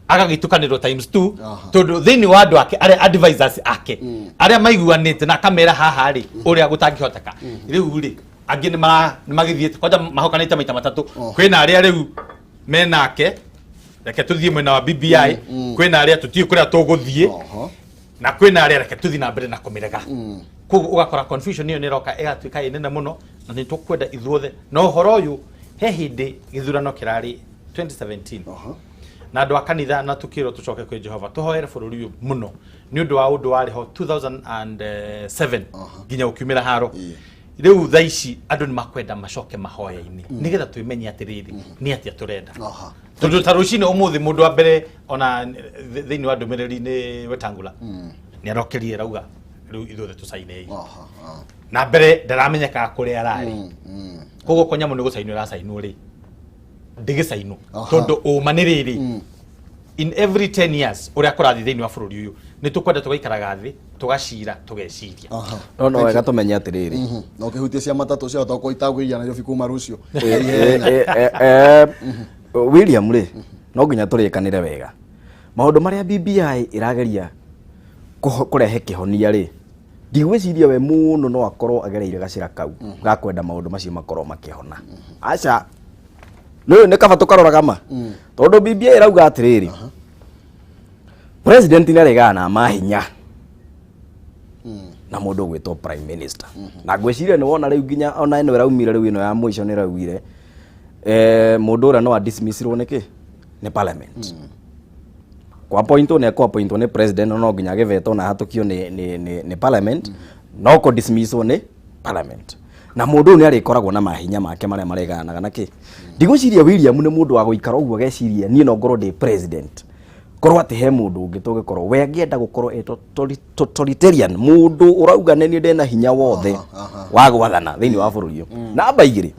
agagĩtukanĩrwo times two, tondũ thĩinĩ wa andũ ake arĩa advisors ake arĩa maiguanĩte na akamera haha rĩ, ũrĩa gũtangĩhoteka. Rĩu rĩ, angĩ nĩ magĩthiĩte kwanja mahokanĩte maita matatũ. Kwĩna arĩa rĩu menake, reke tũthiĩ mwena wa BBI, kwĩna arĩa tũtiĩ kũrĩa tũgũthiĩ, na kwĩna arĩa reke tũthiĩ na mbere na kũmĩrega. Koguo ũgakora confusion ĩyo nĩ ĩroka ĩgatuĩka ĩ nene mũno, na nĩ tũkwenda ithuothe na ũhoro ũyũ. He hĩndĩ gĩthurano kĩrarĩ 2017, na andũ a kanitha na tũkĩrwo tũcoke kwĩ Jehova tũhoere bũrũri ũyũ mũno nĩ ũndũ wa ũndũ warĩ ho 2007 nginya ũkiumĩra haro. Rĩu thaa ici andũ nĩ makwenda macoke mahoya-inĩ nĩgetha twĩmenye atĩrĩrĩ, nĩ atĩa tũrenda, tondũ ta rũcinĩ ũmũthĩ mũndũ wa mbere ona thĩinĩ wa ndũmĩrĩri nĩ Wetangula, nĩ arokerire rauga rĩu ithuothe tũcainei, na mbere ndaramenyekaga kũrĩa ararĩ. Koguo ko nyamũ nĩ gũcainwo ĩracainwo rĩ, ndĩgĩcainwo, tondũ ũma nĩ rĩrĩ, in every 10 years ũrĩa kũrathiĩ thĩinĩ wa bũrũri ũyũ, nĩ tũkwenda tũgaikaraga thĩ, tũgacira, tũgeciria. No wega tũmenye atĩrĩrĩ, Na ũkĩhutia cia matatũ ciahota gũkorwo itagũiria Nairobi kuma rũciũ. William rĩ, no nginya tũrĩkanĩre wega maũndũ marĩa BBI ĩrageria kũrehe kĩhonia rĩ, ndigwĩciria we mũno no akorwo agereire gacĩra kau ga kwenda maũndũ macio makorwo makĩhona. Aca, nĩ nĩ kaba tũkaroraga ma, tondũ BBI ĩrauga atĩrĩrĩ, president nĩ aregana na mahinya na mũndũ ũgwĩtwo prime minister. Na ngwĩciria nĩ wona rĩu nginya ona ĩno ĩraumire rĩu, ĩno ya mũico nĩ ĩraugire mũndũ ũrĩa no adismissirwo nĩ kĩ, nĩ parliament. Kwa appointwo nĩ ekũ-appointwo nĩ president, no nginya agĩvetwo na ahatũkio nĩ parliament, no kũ dismisswo nĩ parliament, na mũndũ ũyũ nĩ arĩkoragwo na mahinya make marĩa mareganaga na kĩ. Ndigwĩciria William nĩ mũndũ wa gũikara ũguo ageciria niĩ no ngorwo ndĩ president, korwo atĩ he mũndũ ũngĩ tũngĩkorwo we angĩenda gũkorwo e totalitarian, mũndũ ũrauga nĩ niĩ ndĩna hinya wothe wa gwathana thĩinĩ wa bũrũri ũyũ. Namba igĩrĩ,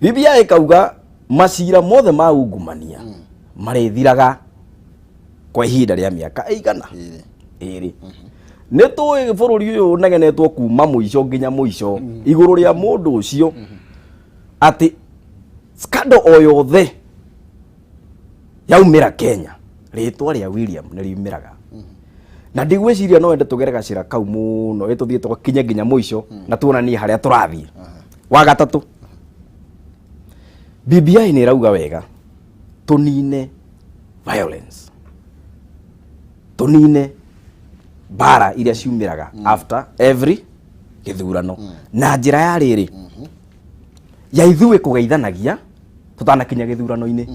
BBI ĩkauga macira mothe ma ungumania marĩthiraga kwa ihinda rĩa mĩaka ĩigana ĩrĩ. Nĩ tũĩ bũrũri ũyũ ũnegenetwo kuma mũico nginya mũico igũrũ rĩa mũndũ ũcio, atĩ scandal o yothe yaumĩra Kenya, rĩtwa rĩa William nĩ riumĩraga. Na ndigwĩciria no wende tũgere gacĩra kau mũno ĩ tũthiĩ tũgakinye nginya mũico na tuonanie harĩa tũrathiĩ. Wa gatatũ, BBI nĩ ĩrauga wega tũnine violence, tũnine mbara iria ciumĩraga after every gĩthurano na njĩra ya rĩrĩ ya ithuĩ kũgeithanagia tũtanakinya gĩthurano-inĩ.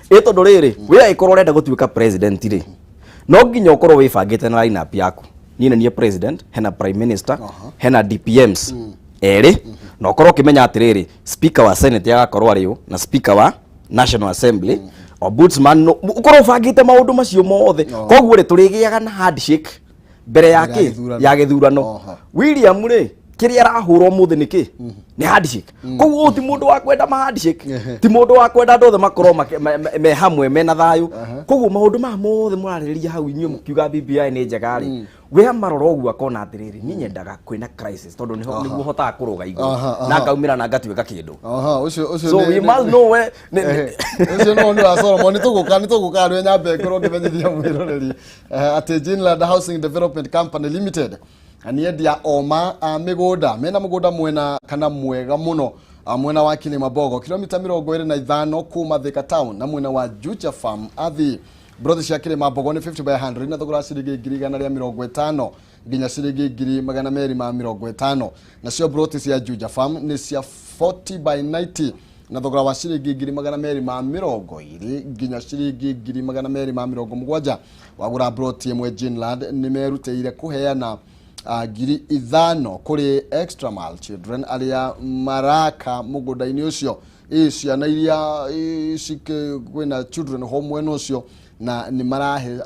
Ĩ tondũ rĩrĩ we angĩkorwo ũrenda gũtuĩka president rĩ, no nginya ũkorwo wĩbangĩte na line up yaku. Niĩ nĩ niĩ president, hena prime minister, hena DPMs erĩ, na ũkorwo ũkĩmenya atĩrĩrĩ, speaker wa senate agakorwo arĩ ũ na speaker wa National Assembly, ombudsman, ũkorwo ũbangĩte maũndũ macio mothe. Koguo rĩ, tũrĩgĩaga na handshake mbere ya Mbere ya kĩ gĩthurano. Ya gĩthurano. William rĩ, kĩrĩa arahũrwo ũmũthĩ nĩ kĩ? Nĩ handshake. Koguo ũyũ ti mũndũ wa kwenda ma handshake, ti mũndũ wa kwenda andũ othe makorwo me hamwe mena thayũ. Koguo maũndũ maya mothe mũrarĩrĩria hau inyuĩ mũkiuga BBI nĩ njega rĩ, we amarora ũguo akona atĩrĩrĩ, niĩ nyendaga kwĩna crisis tondũ nĩho nĩguo hotaga kũrũga igũrũ na ngaumĩra na ngatuĩka kĩndũ. Aha, ũcio ũcio So we must know where Ũcio no nĩ wa Solomon. Nĩ tũgũka rĩ, nyambe ngorwo ngĩmenyithia mwĩroreri atĩ Jinland Housing Development Company Limited nĩ endia oma a mĩgũnda mena mũgũnda mwena kana mwega mũno, mwena wa Kilimambogo, kilomita 25 kuma Thika town na mwena wa Juja Farm. Athi broti cia Kilimambogo nĩ 50 by 100 na thogora wa ciringi 150,000 nginya ciringi 250,000. Nacio broti cia Juja Farm nĩ cia 40 by 90 na thogora wa ciringi 220,000 nginya ciringi 270,000. Wagũra broti ĩmwe, Jinland nĩ merutĩire kũheana 5,000 kũrĩ extra mile children arĩa maraka mũgũnda-inĩ ũcio. Ĩ ciana iria kwĩna children home mwena ũcio, na nĩ marahe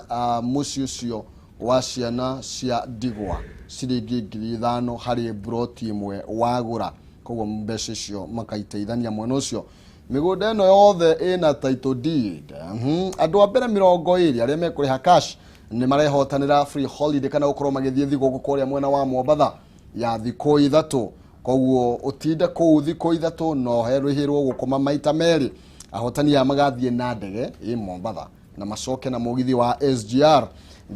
mũciĩ ũcio wa ciana cia ndigwa ciringi 5,000 harĩ broti ĩmwe wagũra. Koguo mbeca icio makaiteithania mwena ũcio. Mĩgũnda ĩno yothe ĩna title deed. Andũ a mbere 20 arĩa mekũrĩha cash nĩ marehotanĩra free holiday kana gũkorwo magĩthiĩ thigũkũ kũrĩa mwena wa Mombatha ya thikũ 3. Koguo ũtinde kũu thikũ 3 no herũhĩrwo gũkoma maita merĩ. Ahotani aya magathiĩ na ndege ĩ Mombatha na macoke na mũgithi wa SGR.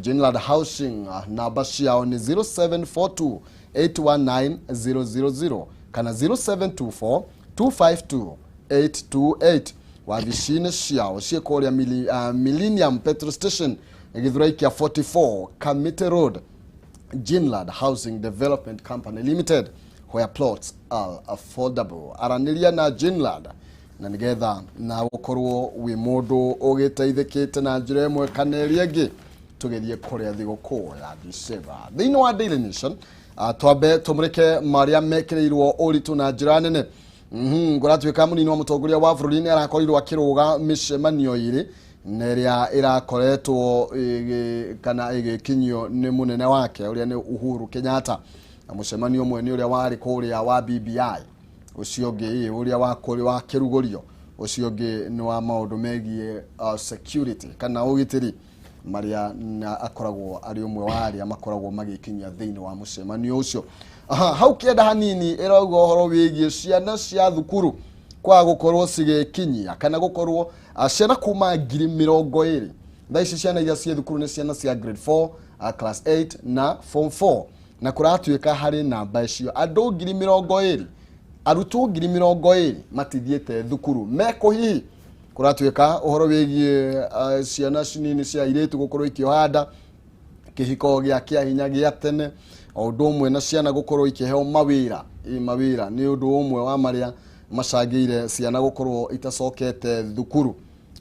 Jinland Housing, namba ciao nĩ 0742 819 000 kana 0724 252 828. Wabici-inĩ ciao ciĩ kũrĩa Millennium Petrol Station, Gĩthurai kĩa 44, Kamiti Road. Jinland Housing Development Company Limited, where plots are affordable. Aranĩria na Jinland na nĩgetha na ũkorwo wĩ mũndũ ũgĩteithĩkĩte na njĩra ĩmwe kana ĩrĩa ĩngĩ tũgĩthiĩ kũrĩa thigũkũ ya December. Thĩinĩ wa Daily Nation, twambe tũmũrĩke marĩa mekĩrĩirwo ũritũ na njĩra nene. Kũratuĩka mũnini wa mũtongoria wa bũrũri nĩ arakorirwo akĩrũga mĩcemanio ĩrĩ na ĩrĩa ĩrakoretwo kana ĩgĩkinyio nĩ mũnene wake ũrĩa nĩ Uhuru Kenyatta. Na mũcemanio ũmwe nĩ ũrĩa warĩ kũrĩa wa BBI, ũcio ũngĩ ũrĩa wa kũrĩ wa kĩrugũrio, ũcio ũngĩ nĩ wa maũndũ megiĩ security kana ũgitĩri marĩa na akoragwo arĩ ũmwe wa arĩa makoragwo magĩkinyia thĩinĩ wa mũcemanio ũcio. Aha, hau kĩenda hanini ĩrauga ũhoro wĩgiĩ ciana cia thukuru kwaga gũkorwo cigĩkinyia kana gũkorwo ciana kuma 20,000. Thaa ici ciana iria ciĩ thukuru nĩ ciana cia grade 4, class 8 na form 4, na kũratuĩka harĩ namba icio andũ 20,000, arutwo 20,000 matithiĩte thukuru mekũ. Hihi kũratuĩka ũhoro wĩgiĩ ciana nini cia airĩtu gũkorwo ikĩoha nda, kĩhiko gĩa kĩa hinya gĩa tene, o ũndũ ũmwe na ciana gũkorwo ikĩheo mawĩra. Ĩ mawĩra nĩ ũndũ ũmwe wa marĩa macangĩire ciana gũkorwo itacokete thukuru,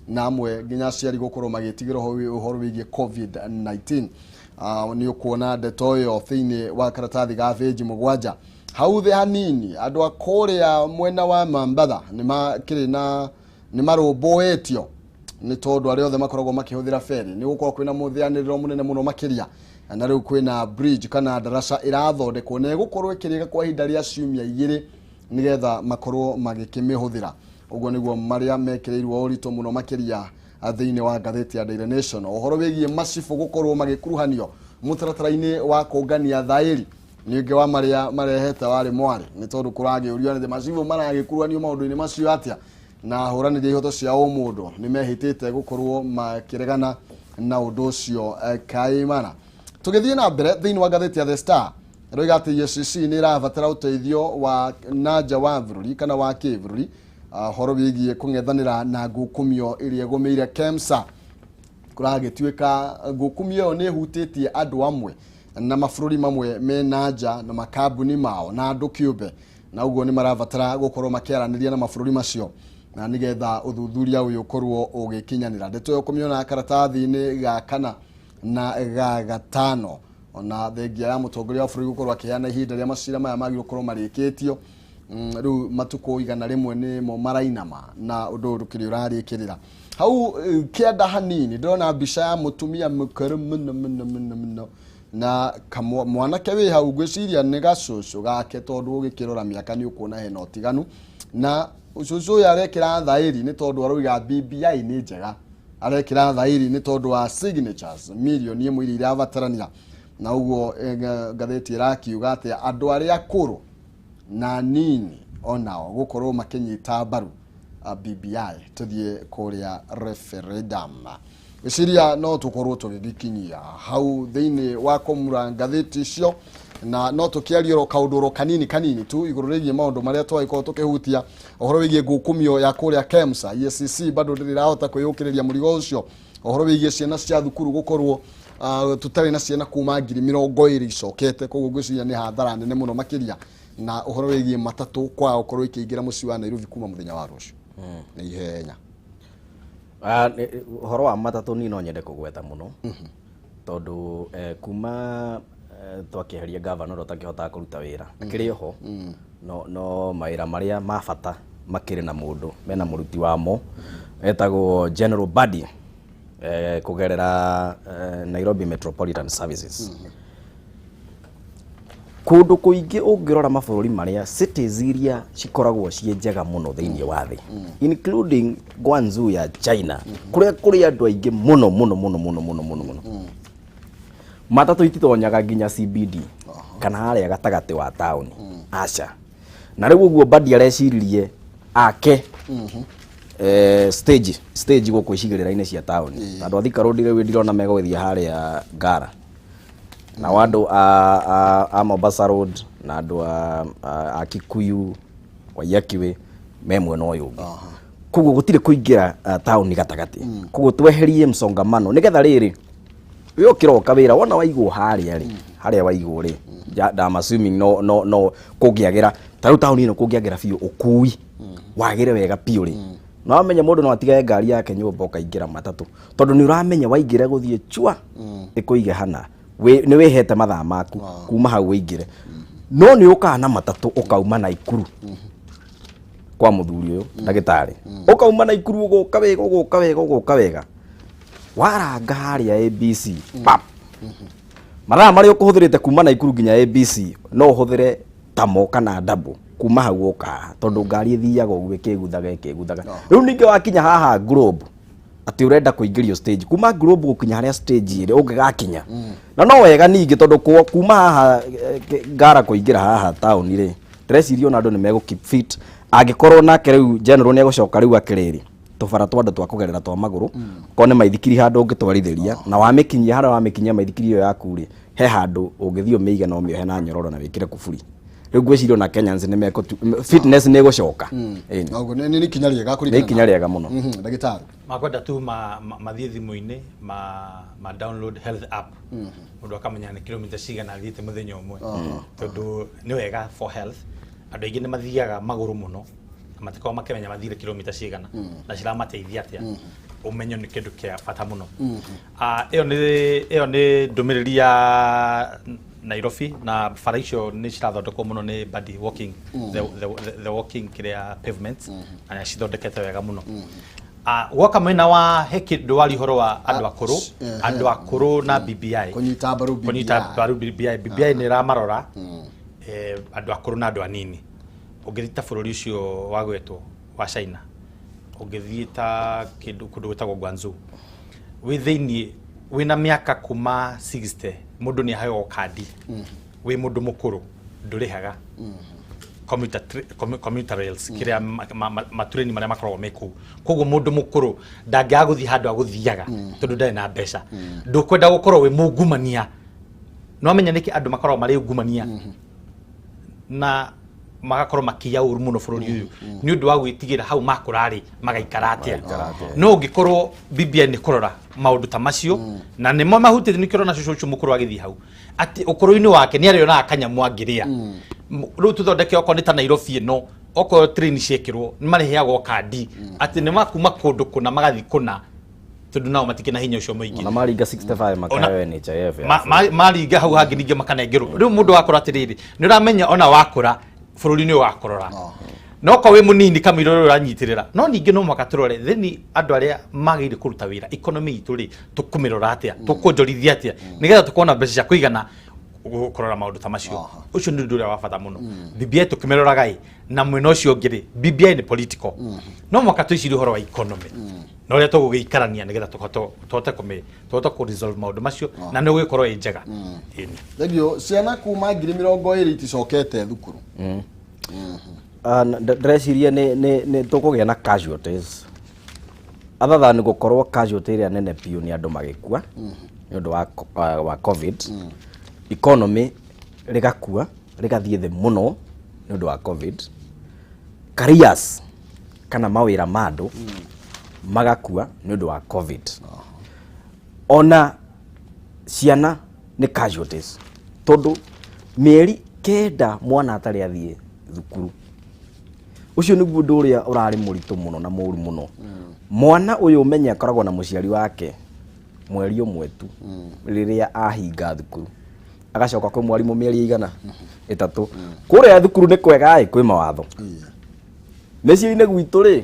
na amwe nginya aciari gũkorwo magĩtigĩra ũhoro wĩgiĩ COVID-19. Nĩ ũkuona ndeto ĩyo thĩinĩ wa karatathi ga bĩnji 7. Hau thĩ hanini, andũ a kũrĩa mwena wa Mambatha nĩ makĩrĩ na nĩ marũmbũĩtio nĩ tondũ arĩa othe makoragwo makĩhũthĩra ferry nĩ gũkorwo kwĩna mũthĩanĩrĩro mũnene mũno makĩria, na rĩu kwĩna bridge kana ndaraca ĩrathondekwo na ĩgũkorwo ĩkĩrĩka kwa ihinda rĩa ciumia 2 nĩgetha makorwo magĩkĩmĩhũthĩra. Ũguo nĩguo marĩa mekĩrĩirwo ũritũ mũno makĩria thĩinĩ wa ngathĩti ya Daily Nation. Ũhoro wĩgiĩ macibũ gũkorwo magĩkuruhanio mũtaratara-inĩ wa kũngania thaĩri nĩ ũngĩ wa marĩa marehete warĩ mwarĩ, nĩ tondũ kũragĩũrio nĩ macibũ maragĩkuruhanio maũndũ-inĩ macio atĩa, na ahũranĩri a ihoto cia ũmũndũ nĩ mehĩtĩte gũkorwo makĩregana na ũndũ ũcio kaimana. Tũgĩthiĩ na mbere thĩinĩ wa ngathĩti ya The Star, ĩroiga atĩ EACC nĩ ĩrabatara ũteithio wa na nja wa bũrũri kana wa kĩbũrũri ũhoro wĩgiĩ kũng'ethanĩra na ngukumio ĩrĩa ĩgũmĩire KEMSA. Kũragĩtuĩka ngukumio ĩyo nĩ ĩhutĩtie andũ amwe na mabũrũri mamwe me na nja na makambuni mao na andũ kĩũmbe, na ũguo nĩ marabatara gũkorwo makĩaranĩria na mabũrũri macio na nĩgetha ũthuthuria ũyũ ũkorwo ũgĩkinyanĩra. Ndeto ĩyo ũkũmĩona karatathi-inĩ ga kana na ga gatano. Ona thengia ya mũtongoria wa bũrũri gũkorwo akĩheana ihinda rĩa macira maya magĩrĩirwo gũkorwo marĩkĩtio, rĩu matukũ 100 nĩmo marainama na ũndũ ũyũ ndũkĩrĩ ũrarĩkĩrĩra. Hau kĩanda hanini ndĩrona mbica ya mũtumia mũkũrũ mũno mũno mũno mũno na mwanake wĩ hau, ngwĩciria nĩ gacũcũ gake tondũ ũgĩkĩrora mĩaka nĩ ũkuona hena ũtiganu. Na cũcũ ũyũ arekĩra thaĩri nĩ tondũ aroiga BBI nĩ njega, arekĩra thaĩri nĩ tondũ wa signatures 1 million iria irabatarania, na ũguo ngathĩti ĩrakiuga atĩ andũ arĩa akũrũ na nini onao gũkorwo makĩnyita mbaru BBI tũthiĩ kũrĩa referendum. Gwĩciria no tũkorwo tũgĩgĩkinyia hau thĩinĩ wa kũmura ngathĩti icio, na no tũkĩarie oro kaũndũ oro kanini kanini tu igũrũ rĩgiĩ maũndũ marĩa twagĩkorwo tũkĩhutia, ũhoro wĩgiĩ ngukumio ya kũrĩa KEMSA. EACC bado ndĩrĩ ĩrahota kwĩyũkĩrĩria mũrigo ũcio, ũhoro wĩgiĩ ciana cia thukuru gũkorwo tũtarĩ na ciana kuma 20,000 icokete, koguo ngwĩciria nĩ hathara nene mũno makĩria, na ũhoro wĩgiĩ matatũ kwaga gũkorwo ikĩingĩra mũciĩ wa Nairobi kuma mũthenya wa rũciũ nĩ ihenya. Ũhoro wa matatũ niĩ no nyende kũgweta mũno tondũ kuma twakĩeheria gavana ũrĩa ũtakĩhotaga kũruta wĩra, akĩrĩ oho no mawĩra marĩa ma bata makĩrĩ na mũndũ mena mũruti wamo etagwo General Badi kũgerera Nairobi Metropolitan Services. Kũndũ kũingĩ ũngĩrora mabũrũri marĩa cities iria cikoragwo ciĩ njega mũno thĩinĩ wa thĩ, including Guangzhou ya China, kũrĩa kũrĩ andũ aingĩ mũno mũno mũno mũno mũno mũno mũno, matatũ ititonyaga nginya CBD kana harĩa gatagatĩ wa taũni, aca. Na rĩu ũguo Badi areciririe ake stage gũkũ icigĩrĩra-inĩ cia taũni, tondũ a Thika Road rĩu ndirona megũgĩthiĩ harĩa Ngara, nao andũ a Mombasa Road na andũ a Kikuyu, Waiyaki Way me mwena ũyũ ũngĩ, koguo gũtirĩ kũingĩra taũni gatagatĩ. Koguo tweherie msongamano nĩgetha rĩrĩ we ũkĩroka wĩra wona waigwo harĩa rĩ, harĩa waigwo rĩ, I'm assuming no kũngĩagĩra ta rĩu taũni ĩno kũngĩagĩra biũ, ũkui wagĩre wega biũ rĩ, na wamenya mũndũ no atige ngari yake nyũmba ũkaingĩra matatũ, tondũ nĩ ũramenya waingĩra gũthiĩ chua ĩkũige hana nĩ wĩhete mathaa maku kuma hau wĩingĩre. No nĩ ũkaga na matatũ ũkauma Naikuru kwa mũthuri ũyũ ndagĩtarĩ, ũkauma Naikuru ũgoka wega, ũgoka wega, ũgoka wega, waranga harĩa ABC pap, mathaa marĩa ũkũhũthĩrĩte kuma Naikuru nginya ABC no ũhũthĩre tamo kana double kuma hau ũka haha, tondũ ngari ĩthiaga ũguo ĩkĩguthaga ĩkĩguthaga. Rĩu ningĩ wakinya haha Globe atĩ ũrenda kũingĩrio stage, kuma Globe gũkinya harĩa stage ĩrĩ ũngĩgakinya na no wega ningĩ, tondũ kuma haha Ngara kũingĩra haha taũni rĩ, ndĩreciria ona andũ nĩ megũ keep fit angĩkorwo nake rĩu general nĩ egũcoka rĩu akĩrĩrĩ tũbara twa andũ twa kũgerera twa magũrũ, korwo nĩ maithikiri handũ ũngĩtwarithĩria na wamĩkinyia harĩa wamĩkinyia maithikiri ĩyo yaku rĩ, he handũ ũngĩthiĩ ũmĩige na ũmĩohe na nyororo na wĩkĩre kuburi. Rĩu ngwĩciria ona Kenyans nĩ mekũ fitness nĩ ĩgũcoka. Ĩni. Noguo nĩ ikinya rĩega nĩ kũringana ikinya rĩega mũno. Ndagĩtarĩ. Makwenda tu mathiĩ thimũ-inĩ ma download health app, mũndũ akamenya nĩ kilomita cigana athiĩte mũthenya ũmwe, tondũ nĩ wega for health. Andũ aingĩ nĩ mathiaga magũrũ mũno na matikoragwo makĩmenya mathire kilomita cigana na ciramateithia atĩa. Ũmenyo nĩ kĩndũ kĩa bata mũno. Ĩyo nĩ ndũmĩrĩri ya Nairobi, na bara icio nĩ cirathondekwo mũno nĩ Badi walking the walking kĩrĩa pavements, na nĩ acithondekete wega mũno. Gwoka mwena wa he kĩndũ wari ũhoro wa andũ akũrũ, andũ akũrũ na BBI. Kũnyita mbaru BBI. Kũnyita mbaru BBI. BBI nĩ ĩramarora andũ akũrũ na andũ anini. Ũngĩthiĩ ta bũrũri ũcio wagwetwo wa China, ũngĩthiĩ ta kĩndũ kũndũ gwĩtagwo Guangzhou, wĩ thĩiniĩ wĩna mĩaka kuma 60, mũndũ nĩ aheagwo kandi, wĩ mũndũ mũkũrũ ndũrĩhaga commuter rails, kĩrĩa matureni marĩa makoragwo me kũu. Koguo mũndũ mũkũrũ ndangĩaga gũthiĩ handũ agũthiaga tondũ ndarĩ na mbeca. Ndũkwenda gũkorwo wĩ mungumania. No amenya nĩkĩ andũ makoragwo marĩ ungumania na magakorwo makiya ũru mũno bũrũri ũyũ nĩ ũndũ wa gwĩtigĩra hau makũra rĩ magaikara atĩa. No ũngĩkorwo BBI nĩ kũrora maũndũ ta macio na nĩmo mahutĩtie, nĩkĩo ũrona cũcũ ũcio mũkũrũ agĩthiĩ hau atĩ ũkũrũ-inĩ wake nĩ arĩonaga kanyamũ angĩrĩa. Rĩu tũthondeke okorwo nĩ ta Nairobi ĩno, okorwo train ciekĩrwo nĩ marĩheagwo kandi atĩ nĩ makuma kũndũ kũna magathiĩ kũna, tondũ nao matikĩ na hinya ũcio mũingĩ. Ona maringa 65 makaheo NHIF ya Maringa hau hangĩ ningĩ makanengerwo. Rĩu mũndũ wakora atĩrĩrĩ, nĩ ũramenya ona wakũra bũrũri nĩ ũgakũrora, no ko wĩ mũnini kamũira ũrĩa ũranyitĩrĩra. No ningĩ no mũhaka tũrore thĩni andũ arĩa magĩrĩire kũruta wĩra. Economy itũ rĩ, tũkũmĩrora atĩa, tũkũnjorithia atĩa nĩgetha tũkorwo na mbeca cia kũigana kũrora maũndũ ta macio? Ũcio nĩ ũndũ ũrĩa wa bata mũno. BBI tũkĩmĩroraga ĩ na mwena ũcio ũngĩ rĩ, BBI nĩ political, no mũhaka twĩcirie ũhoro wa economy na ũrĩa tũgũgĩikarania nĩgetha tũhote tũhote kũ resolve maũndũ macio na nĩ ũgĩkorwo ĩ njega. Ĩni. Thengio. Ciana kuma 20,000 iticokete thukuru. Ah, ndĩreciria nĩ tũkũgĩa na casualties other than gũkorwo casualty ĩrĩa nene biũ nĩ andũ magĩkua nĩ ũndũ wa COVID. Economy rĩgakua, rĩgathiĩ thĩ mũno nĩ ũndũ wa COVID. Careers kana mawĩra ma andũ magakua nĩ ũndũ wa COVID. Ona ciana nĩ casualties tondũ mĩeri 9 mwana atarĩ athiĩ thukuru, ũcio nĩguo ũndũ ũrĩa ũrarĩ mũritũ mũno na mũru mũno. Mwana ũyũ ũmenye akoragwo na mũciari wake mweri ũmwe tu rĩrĩa ahinga thukuru, agacoka kwĩ mwarimũ mĩeri igana ĩtatũ. Kũrĩa thukuru nĩ kwega ĩ, kwĩ mawatho. Mĩciĩ-inĩ gwitũ rĩ,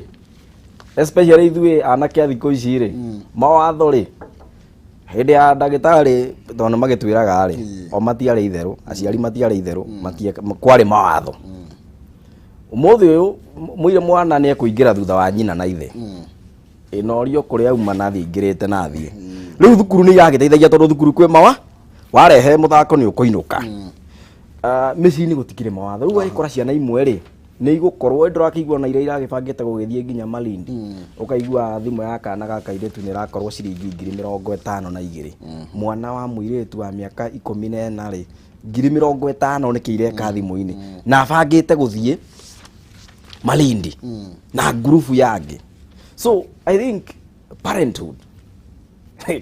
especially ithuĩ anake a thikũ ici rĩ, mawatho rĩ, hĩndĩ ya ndagĩtarĩ tondũ nĩ magĩtwĩraga rĩ, o matiarĩ itherũ, aciari matiarĩ itherũ, kwarĩ mawatho. Ũmũthĩ ũyũ mũire mwana nĩ ekũingĩra thutha wa nyina na ithe, ĩnorio kũrĩa auma na athiĩ aingĩrĩte na athiĩ. Rĩu thukuru nĩ iragĩteithagia tondũ thukuru kwĩ mawa warehe mũthako nĩ ũkũinũka. Ah, mĩciĩ-inĩ gũtikĩrĩ mawatho. Rĩu ũgagĩkora ciana imwe rĩ, nĩ igũkorwo ndũrakĩigua na iria iragĩbangĩte gũgĩthiĩ nginya Malindi, ũkaigua thimũ ya kana ga kairĩtu nĩ ĩrakorwo ciringi 52,000. Mwana wa mũirĩtu wa mĩaka 14 rĩ, 50,000 nĩkĩ ireka thimũ-inĩ na abangĩte gũthiĩ Malindi na ngurubu yangĩ? So I think parenthood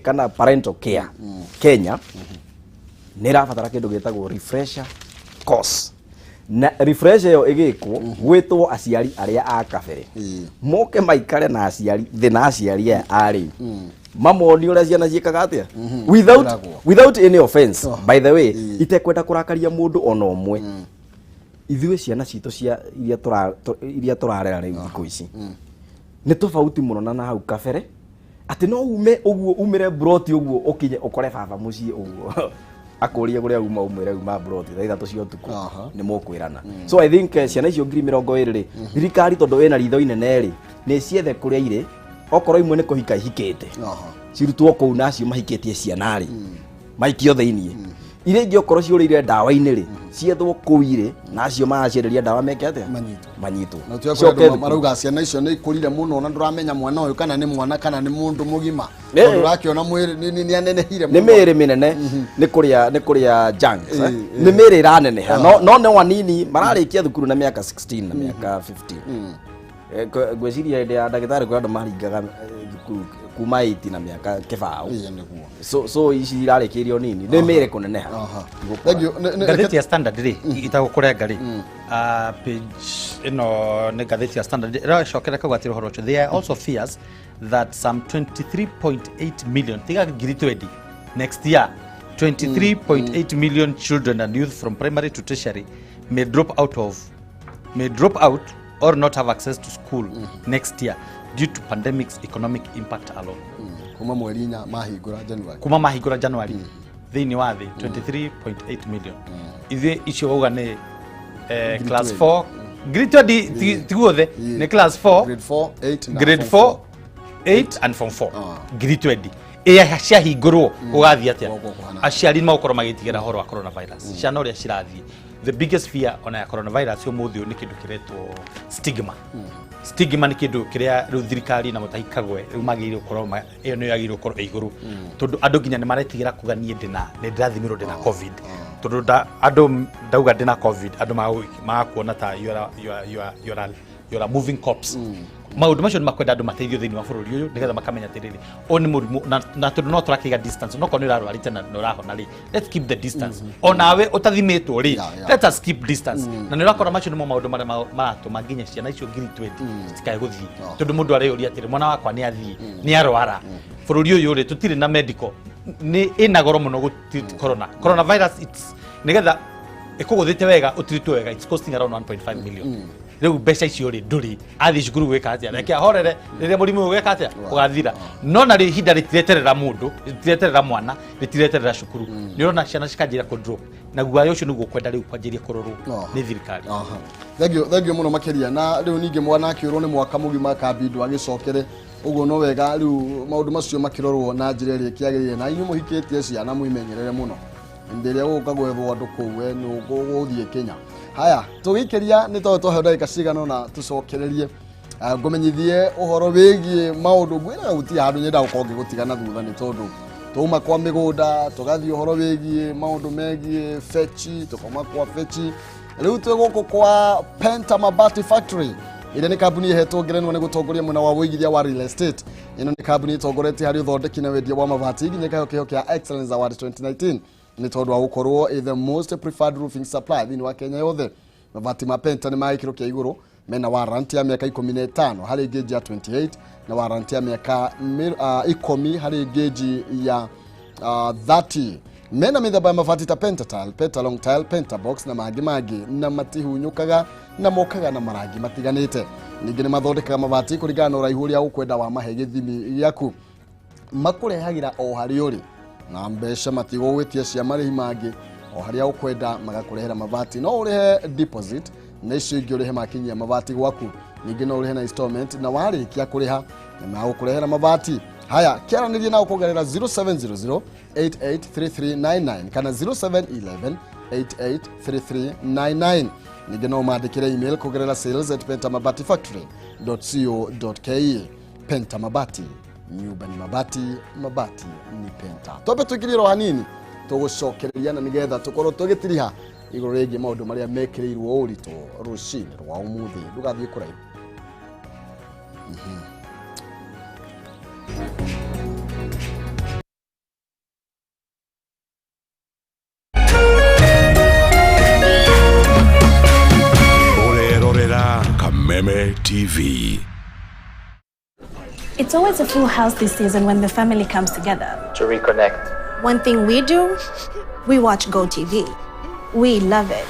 kana parental care Kenya nĩ ĩrabatara kĩndũ gĩtagwo refresher course, na refresher ĩyo ĩgĩkwo gwĩtwo aciari arĩa a kabere moke maikare na aciari thĩ na aciari aya a rĩu, mamonie ũrĩa ciana ciĩkaga atĩa without, Ĩragwo. without any offense, by the way, itekwenda kũrakaria mũndũ ona ũmwe. Ithuĩ ciana citũ cia iria tũrarera rĩu thikũ ici nĩ tofauti mũno na hau kabere, atĩ no ume ũguo umĩre mburoti ũguo ũkinye ũkore baba mũciĩ ũguo akũrie kũrĩa uma, ũmwĩre uma mburoti thaa 3 cia ũtukũ, nĩ mũkwĩrana. So I think ciana icio 20,000 rĩ, thirikari tondũ ĩna ritho inene rĩ, nĩ ciethe kũrĩa irĩ, okorwo imwe nĩ kũhika ihikĩte, cirutwo kũu, na acio mahikĩtie ciana rĩ, maikio thĩiniĩ. Iria ingĩ okorwo ciũrĩire ndawa-inĩ rĩ, ciethwo kũu irĩ, na acio maracienderia ndawa meke atĩa? Manyitwo. Manyitwo. Na tuya Cicoke andũ thukuru. Marauga ciana icio nĩ ikũrire mũno na ndũramenya mwana ũyũ kana nĩ mwana kana nĩ mũndũ mũgima, tondũ ũrakĩona mwĩrĩ nĩ anenehire Nĩ mũno. mĩĩrĩ mĩnene, nĩ kũrĩa junks, eh? Nĩ mĩĩrĩ ĩraneneha, no no anini mararĩkia thukuru na mĩaka 16 na mĩaka 15. Ngwĩciria hĩndĩ ya ndagĩtarĩ kwĩ andũ maringaga thukuru kuma 80 na mĩaka kĩbaũ. Ĩĩ, nĩguo. So ici irarĩkĩirio nini, nĩ mĩĩrĩ kũneneha. Thank you. Ngathĩti ya Standard rĩ, itagũkũrenga rĩ, page ĩno nĩ ngathĩti ya Standard ĩracokera kauga atĩ ũhoro ũcio, there are also fears that some 23.8 million, tiga ngiri 20 next year, 23.8 million children and youth from primary to tertiary may drop out or not have access to school next year due to pandemic's economic impact alone. Kuma mweri 4 mahingũra January. Kuma mahingũra January, thĩinĩ wa thĩ 23.8 million. Ithuĩ icio wauga nĩ class 4, ngiri 20, ti guothe, nĩ class 4. Grade 4, 8 na Grade form 4, 8 and form 4. Ah. Ngiri 20. Ciahingũrwo gũgathiĩ atĩa? Aciari nĩ magũkorwo magĩtigĩra ũhoro wa coronavirus. Ciana ũrĩa cirathiĩ, the biggest fear ona ya coronavirus ũmũthĩ ũyũ nĩ kĩndũ kĩretwo stigma. Stigma nĩ kĩndũ kĩrĩa rĩu thirikari na Mutahi Kagwe rĩu magĩrĩirwo gũkorwo ĩyo nĩyo yagĩrĩirwo gũkorwo ĩ igũrũ, tondũ andũ nginya nĩ maretigĩra kuga niĩ ndĩna nĩ ndĩrathimirwo ndĩna COVID, tondũ andũ ndauga ndĩna COVID andũ magakuona ta you are a moving corpse. Maũndũ macio nĩ makwenda andũ mateithio thĩinĩ wa bũrũri ũyũ nĩgetha makamenya atĩrĩrĩ, ũyũ nĩ mũrimũ na tondũ no tũrakĩiga distance, no korwo nĩ ũrarwarĩte na nĩ ũrahona rĩ, let's keep the distance. Onawe ũtathimĩtwo rĩ, let us keep distance. Na nĩ ũrakora macio nĩmo maũndũ marĩa maratũma nginya ciana icio 20,000 citikae gũthiĩ, tondũ mũndũ areyũria atĩrĩ, mwana wakwa nĩ athiĩ nĩ arwara, bũrũri ũyũ rĩ tũtirĩ na medical, nĩ ĩna goro mũno gũ corona. Coronavirus, it's nĩgetha ĩkũgũthĩte wega ũtiritwo wega, it's costing around 1.5 million. Rĩu mbeca icio rĩ, ndũrĩ athiĩ cukuru gwĩka atĩa? Reke ahorere rĩrĩa mũrimũ ũyũ gwĩka atĩa ũgathira. No na rĩ, ihinda rĩtireterera mũndũ, rĩtireterera mwana, rĩtireterera cukuru. Nĩ ũrona ciana cikanjĩra kũ drop na guoya ũcio nĩguo kwenda rĩu kwanjĩria kũrorwo nĩ thirikari. Thank you, thank you mũno makĩria. Na rĩu ningĩ mwana akĩũrwo nĩ mwaka mũgima kambindwo agĩcokere ũguo, no wega rĩu maũndũ macio makĩrorwo na njĩra ĩrĩa ĩkĩagĩrĩire. Na inyuĩ mũhikĩtie ciana mwimenyerere mũno hĩndĩ ĩrĩa gũgũka gwethwo andũ kũu, we nĩ ũgũthiĩ Kenya. Haya, tũgĩikĩria nĩ tondũ twaheo ndagĩka cigana ũna tũcokererie, ngũmenyithie ũhoro wĩgiĩ maũndũ ngwĩraga gũtirĩ handũ nyenda gũkorwo ngĩgũtiga na thutha, nĩ tondũ twauma kwa mĩgũnda tũgathiĩ ũhoro wĩgiĩ maũndũ megiĩ feci, tũkauma kwa feci, rĩu twĩ gũkũ kwa Penta Mabati Factory, ĩrĩa nĩ kambuni ĩhetwo ngerenwa nĩ gũtongoria mwena wa ũigithia wa real estate. Ĩno nĩ kambuni ĩtongoretie harĩ ũthondeki na wendia wa mabati, nginya ĩkaheo kĩheo kĩa Excellence Award 2019 nĩ tondũ wa gũkorwo ĩ the most preferred roofing supply thĩinĩ wa Kenya yothe. Mabati ma Penta nĩ ma gĩkĩro kĩa igũrũ, mena warranty ya mĩaka 15 harĩ gauge ya 28 na warranty ya mĩaka 10 harĩ gauge ya 30. Mena mĩthemba ya mabati ta pentatile, pentalong tile, pentabox na mangĩ mangĩ, na matihunyũkaga na mokaga na marangi matiganĩte. Ningĩ nĩ mathondekaga mabati kũringana na ũraihu ũrĩa ũkwenda wa mahe gĩthimi gĩaku, makũrehagĩra o harĩa ũrĩ na mbeca matigũgwĩtia cia marĩhi mangĩ. O harĩa ũkwenda magakũrehera mabati. No ũrĩhe deposit na icio ingĩ ũrĩhe makinyia mabati gwaku. Ningĩ no ũrĩhe na installment, na warĩkia kũrĩha nĩ magũkũrehera mabati. Haya, kĩaranĩrie nao kũgerera 0700 883399 kana 0711 883399. Ningĩ no mandĩkĩre email kũgerera sales@pentamabatifactory.co.ke. Penta Mabati, nyumba ni mabati, mabati ni Penta. Twambe tũingĩrie ro hanini, tũgũcokereria na nĩgetha tũkorwo tũgĩtiriha igũrũ rĩgiĩ maũndũ marĩa mekĩrĩirwo ũritũ rũcinĩ rwa ũmũthĩ. Ndũgathiĩ kũraihu. Ũrerorera Kameme TV. It's always a full house this season when the family comes together. To reconnect. One thing we do, we watch Go TV. We love it.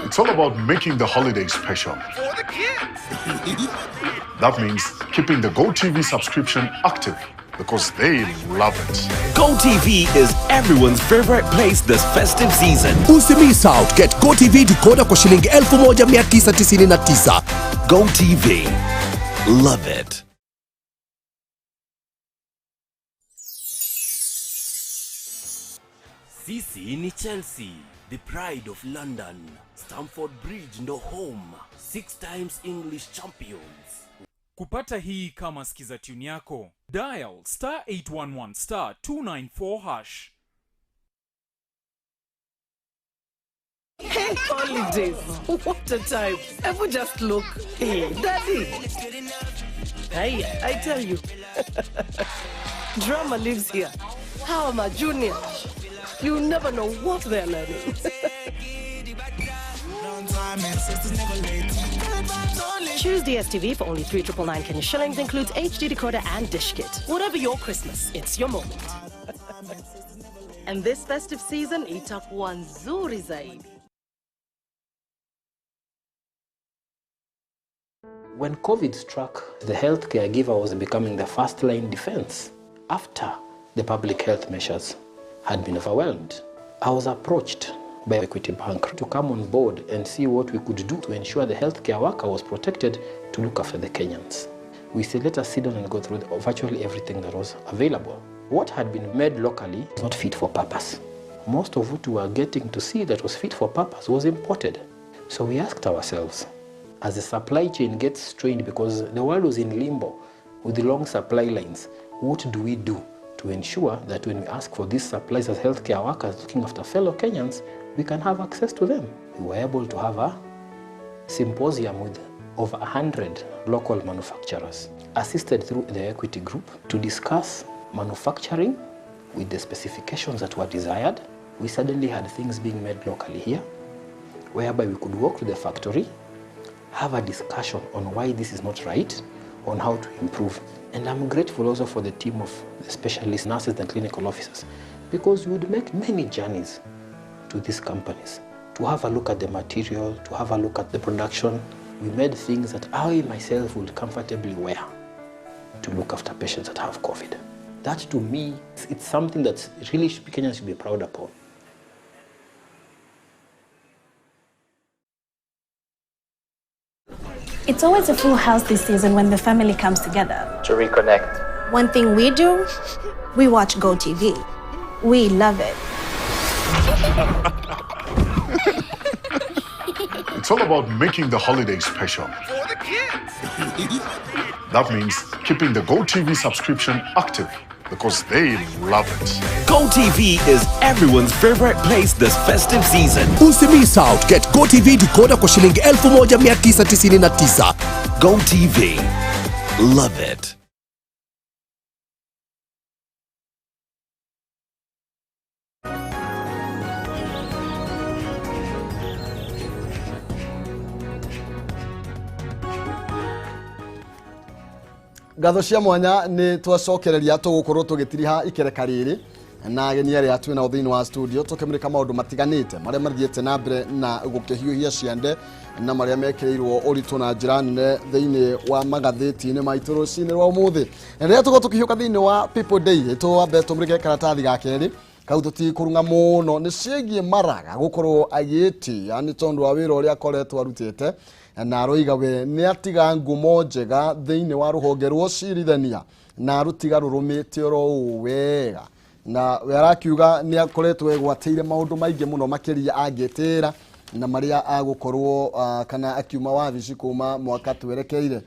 It's all about making the holiday special. For the kids. That means keeping the GoTV subscription active because they love it. GoTV is everyone's favorite place this festive season. Usimiss out, get GoTV decoder kwa shilingi 1999. GoTV. Love it. Sisi ni Chelsea, the pride of London. Stamford Bridge ndo home. Six times English champions. Kupata hii kama skiza tune yako, dial *811*294#. Hey, holidays. What a time. Ever just look. Hey, daddy. Hey, I tell you. Drama lives here. How am I, Junior? You never know what they're learning. Choose DSTV for only 3999 Kenya shillings, includes HD decoder and dish kit. Whatever your Christmas, it's your moment. And this festive season, itakuwa nzuri zaidi. When COVID struck, the healthcare giver was becoming the first line defense after the public health measures had been overwhelmed. I was approached by Equity Bank to come on board and see what we could do to ensure the healthcare worker was protected to look after the Kenyans. We said, let us sit down and go through virtually everything that was available. What had been made locally was not fit for purpose. Most of what we were getting to see that was fit for purpose was imported. So we asked ourselves, as the supply chain gets strained because the world was in limbo with the long supply lines, what do we do to ensure that when we ask for these supplies as healthcare workers looking after fellow Kenyans, we can have access to them? We were able to have a symposium with over 100 local manufacturers, assisted through the Equity Group, to discuss manufacturing with the specifications that were desired. We suddenly had things being made locally here, whereby we could walk to the factory, have a discussion on why this is not right, on how to improve. And I'm grateful also for the team of the specialist nurses and clinical officers, because we would make many journeys to these companies to have a look at the material, to have a look at the production. We made things that I myself would comfortably wear to look after patients that have COVID. That, to me, it's something that really Kenyans should be proud upon. It's always a full house this season when the family comes together. To reconnect. One thing we do, we watch GoTV. We love it. It's all about making the holiday special. For the kids! That means keeping the GoTV subscription active because they love it. GoTV is everyone's favorite place this festive season. Usimiss out, get GoTV decoder kwa shilingi 1999. GoTV. Love it. Ngatho cia mwanya nĩ twacokereria tũgũkorwo tũgĩtiriha ikereka rĩrĩ na ageni arĩa twĩ nao thĩinĩ wa studio tũkĩmũrĩka maũndũ matiganĩte marĩa mathiĩte na mbere na gũkĩhiũhia ciande na marĩa mekĩrĩirwo ũritũ na njĩra nene thĩinĩ wa magathĩti-inĩ maitũ rũcinĩ rwa ũmũthĩ. Na rĩrĩa tũgũkorwo tũkĩhiũka thĩinĩ wa People Day twambe tũmũrĩke karatathi ga kerĩ kau tũtikũrung'a mũno nĩ ciĩgiĩ Maraga gũkorwo agĩtĩa nĩ tondũ wa wĩra ũrĩa akoretwo arutĩte na aroiga we nĩ atiga ngumo njega thĩinĩ wa rũhonge rwa ũcirithania na arũtiga rũrũmĩte oro ũũ wega na we arakiuga nĩ akoretwo egwatĩire maũndũ maingĩ mũno makĩria angĩtĩra na marĩa agũkorwo kana akiuma wabici kuma mwaka twerekeire.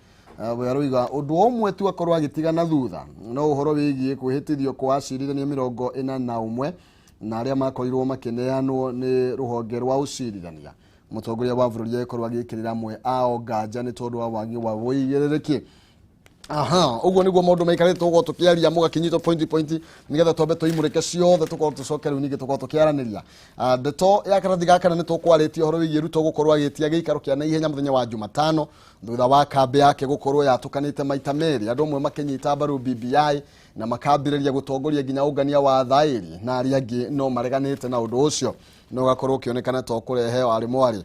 We aroiga ũndũ ũmwe tu akorwo agĩtiga na thutha no ũhoro wĩgiĩ kwĩhĩtithio kwa acirithania 41 na arĩa makorirwo makĩneanwo nĩ rũhonge rwa ũcirithania. Mũtongoria wa bũrũri agĩkorwo agĩkĩrĩra amwe ao nganja nĩ tondũ wa wagi wa ũigĩrĩrĩki. Aha, ũguo nĩguo maũndũ maikarĩte tũgũkorwo tũkĩaria mũgakĩnyitwo point point nĩgetha twambe tũimũrĩke ciothe tũkorwo tũcoke rĩu ningĩ tũkorwo tũkĩaranĩria. Ndeto ya karatathi gaka nĩ tũkwarĩtie ũhoro wĩgiĩ Ruto gũkorwo agĩtia gĩikaro kĩa naihenya mũthenya wa Jumatano thutha wa kambĩ yake gũkorwo yatũkanĩte maita merĩ, andũ amwe makĩnyita mbaru BBI na makambĩrĩria gũtongoria nginya ũngania wa thaĩri na arĩa angĩ no mareganĩte na ũndũ ũcio no ũgakorwo ũkĩonekana to kũrehe arĩ mwarĩ.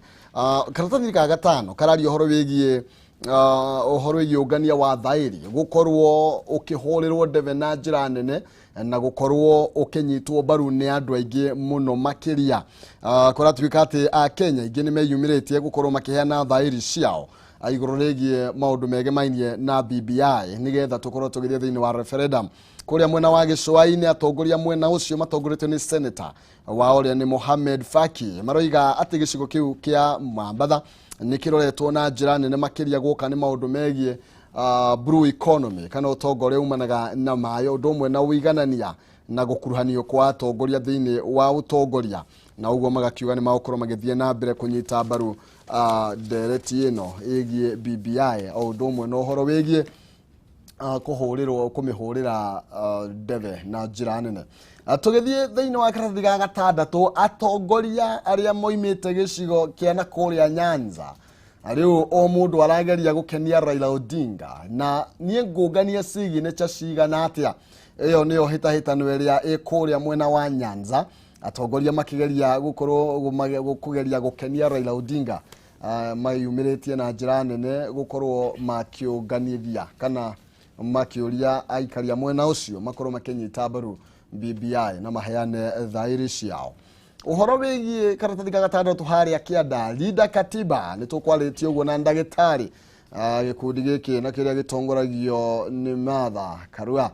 Karatathi ga gatano kararia ũhoro wĩgiĩ ũhoro wĩgiĩ ũngania wa thaĩri gũkorwo ũkĩhũrĩrwo ndebe na njĩra nene na gũkorwo ũkĩnyitwo mbaru nĩ andũ aingĩ mũno makĩria. Kũratuĩka atĩ Akenya aingĩ nĩ meyumĩrĩtie gũkorwo makĩheana thaĩri ciao igũrũ rĩgiĩ maũndũ megemainie na BBI nĩgetha tũkorwo tũgĩthiĩ thĩinĩ wa referendum. Kũrĩa mwena wa gĩcũa-inĩ atongoria mwena ũcio matongoretio nĩ senator wa ũrĩa nĩ Mohamed Faki maroiga atĩ gĩcigo kĩu kĩa Mambatha nĩ kĩroretwo na njĩra nene makĩria gũka nĩ maũndũ megiĩ blue economy kana ũtonga ũrĩa umanaga na maĩ ũndũ ũmwe na ũiganania na gũkuruhanio kwa atongoria thĩinĩ wa ũtongoria na ũguo magakiuga nĩ magũkorwo magĩthiĩ na mbere kũnyita mbaru ndereti ĩno ĩgiĩ BBI o ũndũ ũmwe na ũhoro wĩgiĩ kũhũrĩrwo kũmĩhũrĩra ndebe na njĩra nene. Tũgĩthiĩ thĩinĩ wa karatathi ga gatandatũ atongoria arĩa moimĩte gĩcigo kĩa na kũrĩa Nyanza rĩu o mũndũ arageria gũkenia Raila Odinga na niĩ ngũngania signature cigana atĩa. Ĩyo nĩyo hĩtahĩtano ĩrĩa ĩ kũrĩa mwena wa Nyanza atongoria makĩgeria gũkorwo kũgeria gũkenia Raila Odinga mayumĩrĩtie na njĩra nene gũkorwo makĩũnganithia kana makĩũria aikaria mwena ũcio makorwo makĩnyita mbaru BBI na maheane thaĩri ciao. Ũhoro wĩgiĩ karatathi ga gatandatũ harĩa kĩanda Linda Katiba nĩ tũkwarĩtie ũguo na ndagĩtarĩ Gĩkundi gĩkĩ na kĩrĩa gĩtongoragio nĩ Martha Karua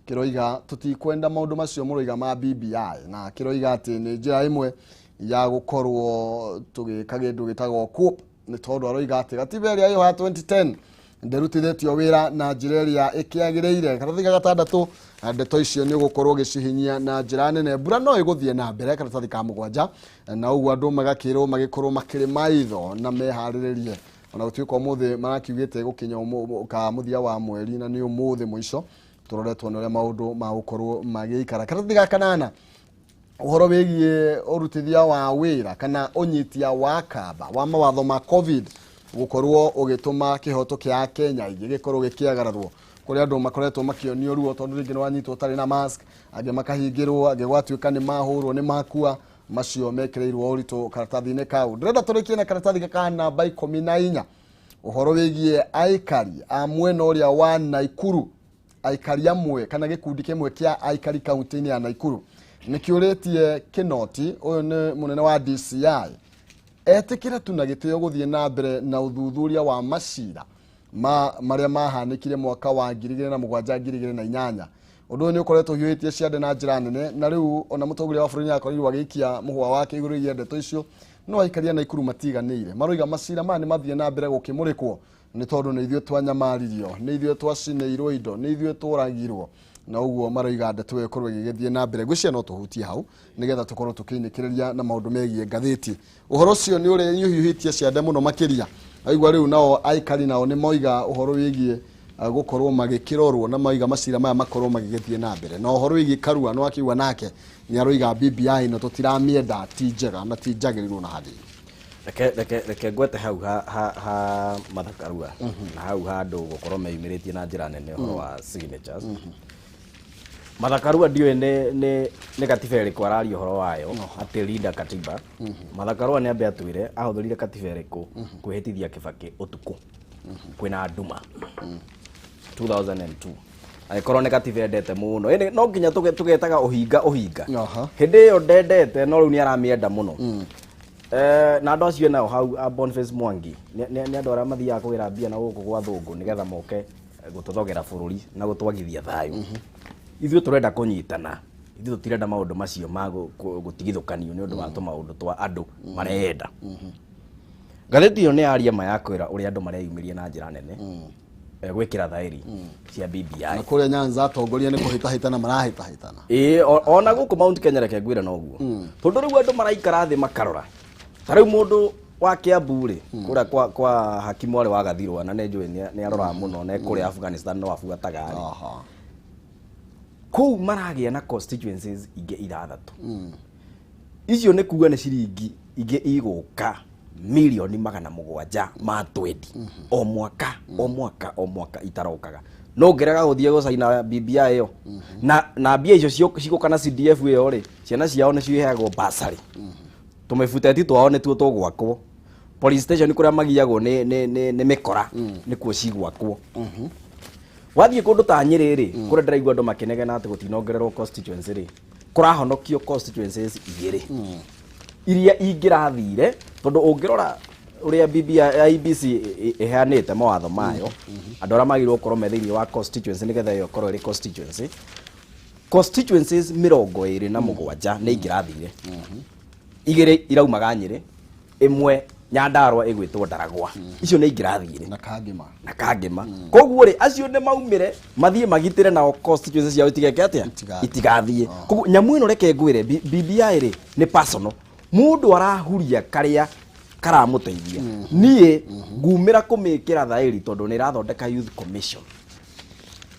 kĩroiga tũtikwenda maũndũ macio mũroiga ma BBI, na kĩroiga atĩ nĩ njĩra ĩmwe ya gũkorwo tũgĩka kĩndũ gĩtagwo coup, nĩ tondũ aroiga atĩ gatiba ĩrĩa ĩho ya 2010 ndĩrutithĩtio wĩra na njĩra ĩrĩa ĩkĩagĩrĩire. Karatathi ga gatandatũ, ndeto icio nĩ ũgũkorwo ũgĩcihinyia na njĩra nene. Mbura no ĩgũthiĩ na mbere, karatathi ka mũgwanja, na ũguo andũ magakĩrwo magĩkorwo makĩrĩ maitho na meharĩrĩrie, ona gũtuĩka ũmũthĩ marakiugĩte gũkinya ka mũthia wa mweri, na nĩ ũmũthĩ mũico. Tũrore tuone ũrĩa maũndũ magũkorwo magĩikara. Karatathi ga kanana, ũhoro wĩgiĩ ũrutithia wa wĩra kana ũnyitia wa kamba wa mawatho ma COVID gũkorwo ũgĩtũma kĩhoto kĩa Akenya aingĩ gĩkorwo gĩkĩagararwo, kũrĩa andũ makoretwo makĩonio ruo tondũ rĩngĩ nĩ wanyitwo ũtarĩ na mask, angĩ makahingĩrwo, angĩ gwatuĩka nĩ mahũrwo, nĩ makua. Macio mekĩrĩirwo ũritũ karatathi-inĩ kau. Ndĩrenda tũrĩkie na karatathi ka namba 14, ũhoro wĩgiĩ aikari a mwena ũrĩa wa Naikuru. Aikari amwe kana gĩkundi kĩmwe kĩa aikari kaunti-inĩ ya Naikuru nĩkĩũrĩtie Kinoti, ũyũ nĩ mũnene wa DCI, etĩkĩre tu na gĩtĩo gũthiĩ na mbere na ũthuthuria wa macira ma marĩa mahanĩkire mwaka wa 2007, 2008. Ũndũ ũyũ nĩ ũkoretwo ũhiũhĩtie ciande na njĩra nene, na rĩu ona mũtongoria wa bũrũri nĩ akorirwo agĩikia mũhũa wake igũrũ rĩgiĩ ndeto icio. No aikari a Naikuru matiganĩire, maroiga macira maya nĩ mathiĩ na mbere gũkĩmũrĩkwo, nĩ tondũ nĩ ithuĩ twanyamaririo, nĩ ithuĩ twacinĩirwo indo, nĩ ithuĩ tũragirwo, na ũguo maroiga ndeto ĩyo ĩkorwo ĩgĩgĩthiĩ na mbere. Ngwĩciria no tũhutie hau nĩgetha tũkorwo tũkĩinĩkĩrĩria na maũndũ megiĩ ngathĩti. Ũhoro ũcio nĩ ũrĩa ũhiũhĩtie ciande mũno makĩria. Aigua rĩu nao aikari nao nĩ moiga ũhoro wĩgiĩ gũkorwo magĩkĩrorwo, na maiga macira maya makorwo magĩgĩthiĩ na mbere. Na ũhoro wĩgiĩ Karua nĩ wakiuga nake nĩ aroiga BBI ĩno tũtiramĩenda, ti njega na ti njagĩrĩru na hanini. Reke ngwete hau ha Martha Karua na hau handũ gũkorwo meyumĩrĩtie na njĩra nene ũhoro wa signatures. Martha Karua ndiũĩ nĩ katiba ĩrĩkũ araria ũhoro wayo atĩ linda katiba. Martha Karua nĩ ambe atwĩre ahũthĩrire katiba ĩrĩkũ kwĩhĩtithia Kibaki ũtukũ kwĩna nduma 2002, angĩkorwo nĩ katiba endete mũno. Ĩndĩ no nginya tũgetaga ũhinga ũhinga. Hĩndĩ ĩyo ndendete, no rĩu nĩ aramĩenda mũno. Na andũ acio nao hau a Boniface Mwangi nĩ andũ arĩa mathiaga kũgĩra mbia na gũkũ gwa thũngũ nĩgetha moke gũtũthogera bũrũri na gũtwagithia thayũ. Ithuĩ tũrenda kũnyitana, ithuĩ tũtirenda maũndũ macio ma gũtigithũkanio nĩ ũndũ wa tũmaũndũ twa andũ mareyenda. Ngathĩti ĩyo nĩ yaria ma ya kwĩra ũrĩa andũ mareyumĩria na njĩra nene gwĩkĩra thaĩri cia BBI. Na kũrĩa Nyanza atongoria nĩ kũhĩtahĩtana marahĩtahĩtana. Ĩĩ, ona gũkũ Mount Kenya reke ngwĩre noguo, tondũ rĩu andũ maraikara thĩ makarora. Ta rĩu mũndũ wa Kiambu rĩ, kũrĩa kwa hakimu warĩ wa Gathirwa, na nĩ njũĩ nĩ aroraga mũno, na kũrĩa Afghanistan no abuataga rĩ. Kũu maragĩa na constituencies ingĩ ithathatũ. Icio nĩ kuga nĩ ciringi ingĩ igũka mirioni 720 o mwaka, o mwaka, o mwaka itarokaga. No ngĩrega gũthiĩ gũcaina BBI ĩyo na mbia icio cigũka na CDF ĩyo rĩ, ciana ciao nĩcio iheagwo bursary, tũmĩbuteti twao nĩtuo tũgwakwo, police station kũrĩa magiagwo nĩ mĩkora nĩkuo cigwakwo. Wathiĩ kũndũ ta Nyĩrĩ rĩ, kũrĩa ndĩraigua andũ makĩnegena atĩ gũtinongererwo constituency rĩ, kũrahonokio constituencies igĩrĩ iria ingĩrathire, tondũ ũngĩrora ũrĩa BBI IEBC ĩheanĩte mawatho mayo, andũ arĩa magĩrĩirwo gũkorwo me thĩinĩ wa constituency nĩgetha ĩyo ĩkorwo ĩrĩ constituency, constituencies 27 nĩ ingĩrathire. Igĩrĩ iraumaga Nyĩrĩ, ĩmwe Nyandarua ĩgwĩtwo Ndaragwa. Icio nĩ ingĩrathire. Na Kangĩma. Na Kangĩma. Koguo rĩ, acio nĩ maumĩre mathiĩ magitĩre nao constituency ciao itigeke atĩa, itigathiĩ. Koguo nyamũ ĩno reke ngwĩre, BBI rĩ nĩ personal. Mũndũ arahuria karĩa karamũteithia. Niĩ ngumĩra kũmĩkĩra thaĩri tondũ nĩ ĩrathondeka youth commission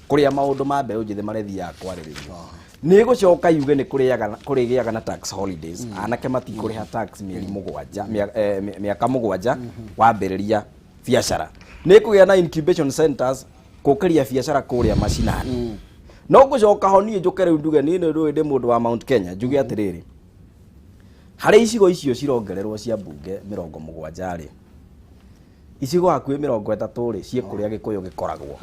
kũrĩa maũndũ ma mbeũ njĩthĩ marĩthiaga kwarĩrĩrio. Nĩ ĩgũcoka yuge nĩ kũrĩgĩaga na tax holidays. Anake matikũrĩha tax mĩeri mũgwanja, mĩaka mũgwanja wambĩrĩria biacara. Nĩ ĩkũgĩa na incubation centers gũkĩria biacara kũrĩa macinani. No ngũcoka ho niĩ njũke rĩu nduge niĩ nĩ ndũĩ ndĩ mũndũ wa Mount Kenya, njuge atĩrĩrĩ, harĩ icigo icio cirongererwo cia mbunge 70 rĩ, icigo hakuhĩ 30 rĩ ciĩ kũrĩa Gĩkũyũ gĩkoragwo.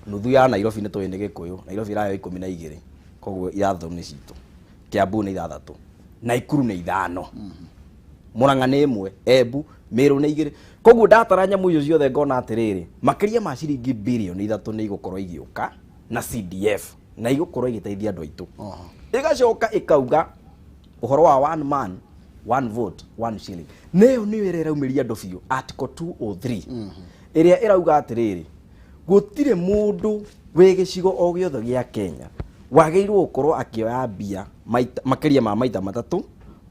Nuthu ya Nairobi nĩ tũĩ nĩ Gĩkũyũ. Nairobi ĩrayo 12, koguo ithathatũ nĩ citũ, Kiambu nĩ 6, Naikuru nĩ 5. Murang'a nĩ 1, Embu, Meru nĩ 2. Koguo ndatara nyamũ icio ciothe ngona atĩrĩrĩ, makĩria ma ciringi birioni 3 nĩ igũkorwo igĩũka na CDF na igũkorwo igĩteithia andũ aitũ. Ĩgacoka ĩkauga ũhoro wa one man one vote one shilling, nĩyo nĩyo ĩrĩa ĩraumĩria andũ biũ, article 203 ĩrĩa ĩrauga atĩrĩrĩ, gũtirĩ mũndũ wĩ gĩcigo o gĩothe gĩa Kenya wagĩrĩirwo gũkorwo akĩoya mbia makĩria ma maita 3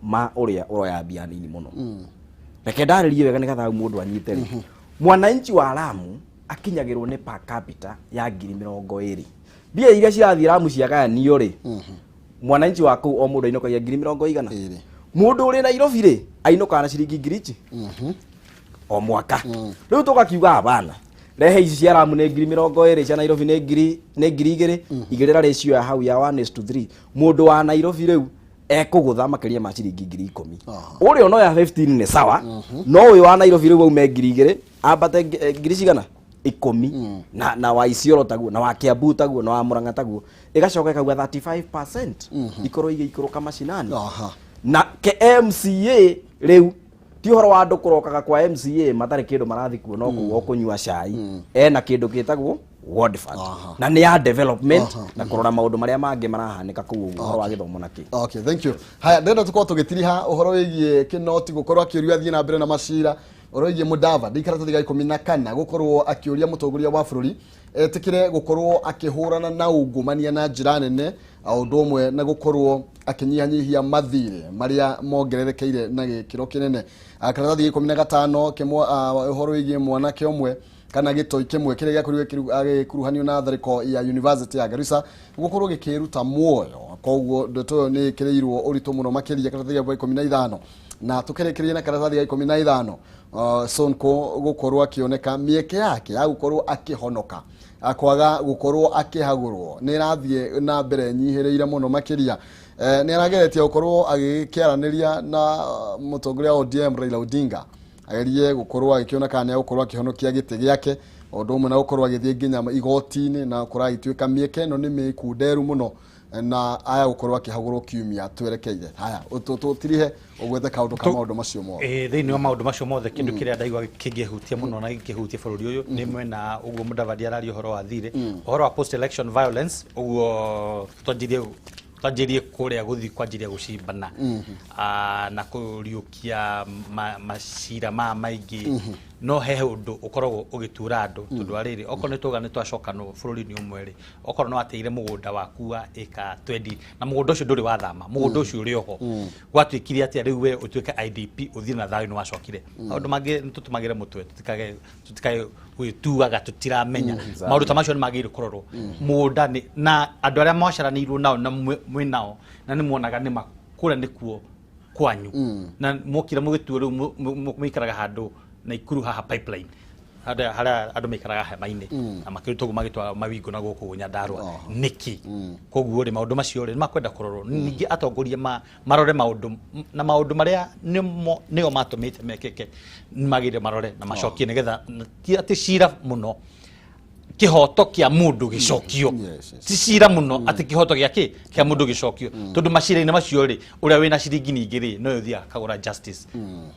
ma ũrĩa ũroya mbia nini mũno. Reke ndarĩrie wega nĩgetha mũndũ anyite rĩ. Mwananchi wa Lamu akinyagĩrwo nĩ per capita ya 20,000. Mbia iria cirathiĩ Lamu ciagayanio rĩ, mwananchi wa kũu o mũndũ ainũkagia 100,000. Mũndũ ũrĩ Nairobi rĩ, ainũkaga na ciringi ngiri ici o mwaka. Rĩu tũgakiuga hapana, rehe ici cia Lamu nĩ 20,000, cia Nairobi nĩ 2,000, igĩrĩra ratio ya hau ya 1:3. Mũndũ wa Nairobi rĩu ekũgũtha makĩria ma ciringi 10,000. Ũrĩa onoya 15 nĩ sawa, no ũyũ wa Nairobi rĩu aume 2,000 ambate ngiri cigana 10, na wa Isiolo taguo, na wa Kiambu taguo, na wa Murang'a taguo. Ĩgacoka ĩkauga 35% ikorwo igĩikũrũka macinani. Na ke MCA rĩu ti ũhoro wa andũ kũrokaga kwa MCA matarĩ kĩndũ marathiĩ kuo, no kũu o kũnyua cai. Ena kĩndũ gĩtagwo ward fund. Na nĩ ya development na kũrora maũndũ marĩa mangĩ marahanĩka kũu ũguo, ũhoro wa gĩthomo na kĩ. Okay, thank you. Haya, ndĩrenda tũkorwo tũgĩtiriha ũhoro wĩgiĩ Kinoti gũkorwo akĩũrio athiĩ na mbere na macira, ũhoro wĩgiĩ Mudavadi karatathi ga 14 gũkorwo akĩũria mũtongoria wa bũrũri etĩkĩre gũkorwo akĩhũrana na ungumania na njĩra nene, o ũndũ ũmwe na gũkorwo akĩnyihanyihia mathirĩ marĩa mongererekeire na gĩkĩro kĩnene. Karatathi ga 15 ũhoro wĩgiĩ mwanake ũmwe kana gĩtoi kĩmwe kĩrĩa gĩakorirwo gĩkuruhanio na tharĩko ya University ya Garissa gũkorwo gĩkĩruta muoyo. Koguo ndeto ĩyo nĩ ĩkĩrĩirwo ũritũ mũno makĩria karatathi ga 15, na tũkĩrĩkĩrĩria na karatathi ga 15, Sonko gũkorwo akĩoneka mĩeke yake ya gũkorwo akĩhonoka kwaga gũkorwo akĩhagũrwo nĩ ĩrathiĩ na mbere nyihĩrĩire mũno makĩria. Nĩ arageretie gũkorwo agĩkĩaranĩria na mũtongoria wa ODM Raila Odinga agerie gũkorwo agĩkĩona kana nĩ egũkorwo akĩhonokia gĩtĩ gĩake, o ũndũ ũmwe na gũkorwo agĩthiĩ nginya igoti-inĩ, na kũragĩtuĩka mĩeke ĩno nĩ mĩkunderu mũno na aya gũkorwo akĩhagũrwo kiumia twerekeire. Haya, tũtirihe ũgwete kaũndũ ka maũndũ macio mothe. Thĩinĩ wa maũndũ macio mothe, kĩndũ kĩrĩa ndaigua kĩngĩhutia mũno na gĩkĩhutia bũrũri ũyũ nĩ mwena ũguo Mudavadi araria ũhoro wa thirĩ, ũhoro wa post election violence, ũguo twanjirie kũrĩa gũthiĩ kwanjiria gũcimbana, na kũriũkia macira ma maingĩ. No he ũndũ ũkoragwo ũgĩtura andũ, tondũ wa rĩrĩ, okorwo nĩ tuoga nĩ twacokanwo bũrũri-inĩ ũmwe rĩ, okorwo nĩ wateire mũgũnda waku wa ĩka 20 na mũgũnda ũcio ndũrĩ wathama, mũgũnda ũcio ũrĩ oho, gwatuĩkire atĩa rĩu we ũtuĩke IDP ũthiĩ na thayũ nĩ wacokire. Maũndũ mangĩ nĩ tũtũmagĩre mũtwe, tũtikage gwĩtuaga tũtiramenya. Maũndũ ta macio nĩ magĩrĩire kũrorwo. Mũgũnda nĩ na andũ arĩa mwacaranĩirwo nao na mwĩ nao na nĩ muonaga nĩ kũrĩa nĩkuo kwanyu, na mwokire mũgĩtua rĩu mũikaraga handũ Naikuru haha pipeline, harĩa andũ maikaraga hema-inĩ, na makĩrutwo ũguo magĩtwara mawingo na gũkũ Nyandarua nĩkĩ? Koguo rĩ, maũndũ macio rĩ nĩ makwenda kũrorwo. Ningĩ atongoria marore maũndũ na maũndũ marĩa nĩo matũmĩte mekĩke, nĩ magĩrĩire marore na macokie, nĩgetha ti atĩ cira mũno kĩhoto kĩa mũndũ gĩcokio, ti cira mũno atĩ kĩhoto gĩa kĩ kĩa mũndũ gĩcokio, tondũ macira-inĩ macio rĩ, ũrĩa wĩna ciringi nyingĩ rĩ, no ũthiaga akagũra justice.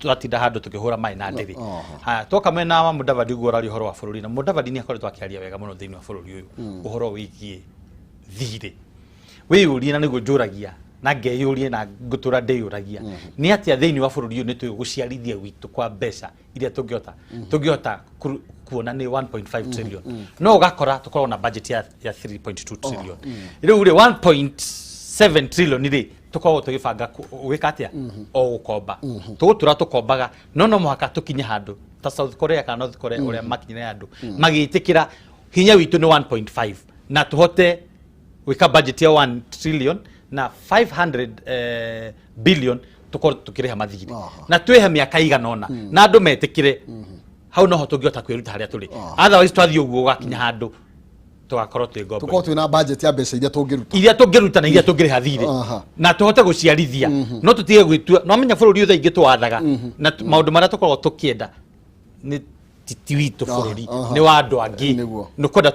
Tũratinda handũ tũkĩhũra maĩ na ndĩrĩ. Haya, twoka mwena wa Mudavadi ũguo ũraria ũhoro wa bũrũri, na Mudavadi nĩ akoretwo akĩaria wega mũno thĩinĩ wa bũrũri ũyũ ũhoro wĩgiĩ thirĩ. Wĩyũrie, na nĩguo njũragia na ngeyũrie na ngũtũra ndĩyũragia, nĩ atĩa thĩinĩ wa bũrũri ũyũ nĩ tũĩ gũciarithia gwitũ kwa mbeca iria tũngĩhota kuona nĩ 1.5 trillion, no ũgakora tũkoragwo na budget ya 3.2 trillion. Rĩu rĩ, 1.7 trillion rĩ, tũkoragwo tũgĩbanga gwĩka atĩa? O gũkomba tũgũtũra tũkombaga, no mũhaka tũkinye handũ ta South Korea kana North Korea, ũrĩa makinyire handũ magĩtĩkĩra hinya witũ nĩ 1.5 na tũhote gwĩka budget ya 1 trillion na 500 billion, tũkorwo tũkĩrĩha mathirĩ na twĩhe mĩaka igana ũna na andũ metĩkĩre, hau noho tũngĩhota kwĩruta harĩa tũrĩ. Otherwise twathiĩ ũguo gũgakinya handũ tũgakorwo twĩ ngombo. Tũkorwo twĩna budget ya mbeca iria tũngĩruta, iria tũngĩruta na iria tũngĩrĩha thirĩ na tũhote gũciarithia, no tũtige gwĩtua. No menya bũrũri ũyũ thaa ingĩ twathaga na maũndũ marĩa tũkoragwo tũkĩenda nĩ Ti witũ bũrũri nĩ wa andũ angĩ. Nĩkwenda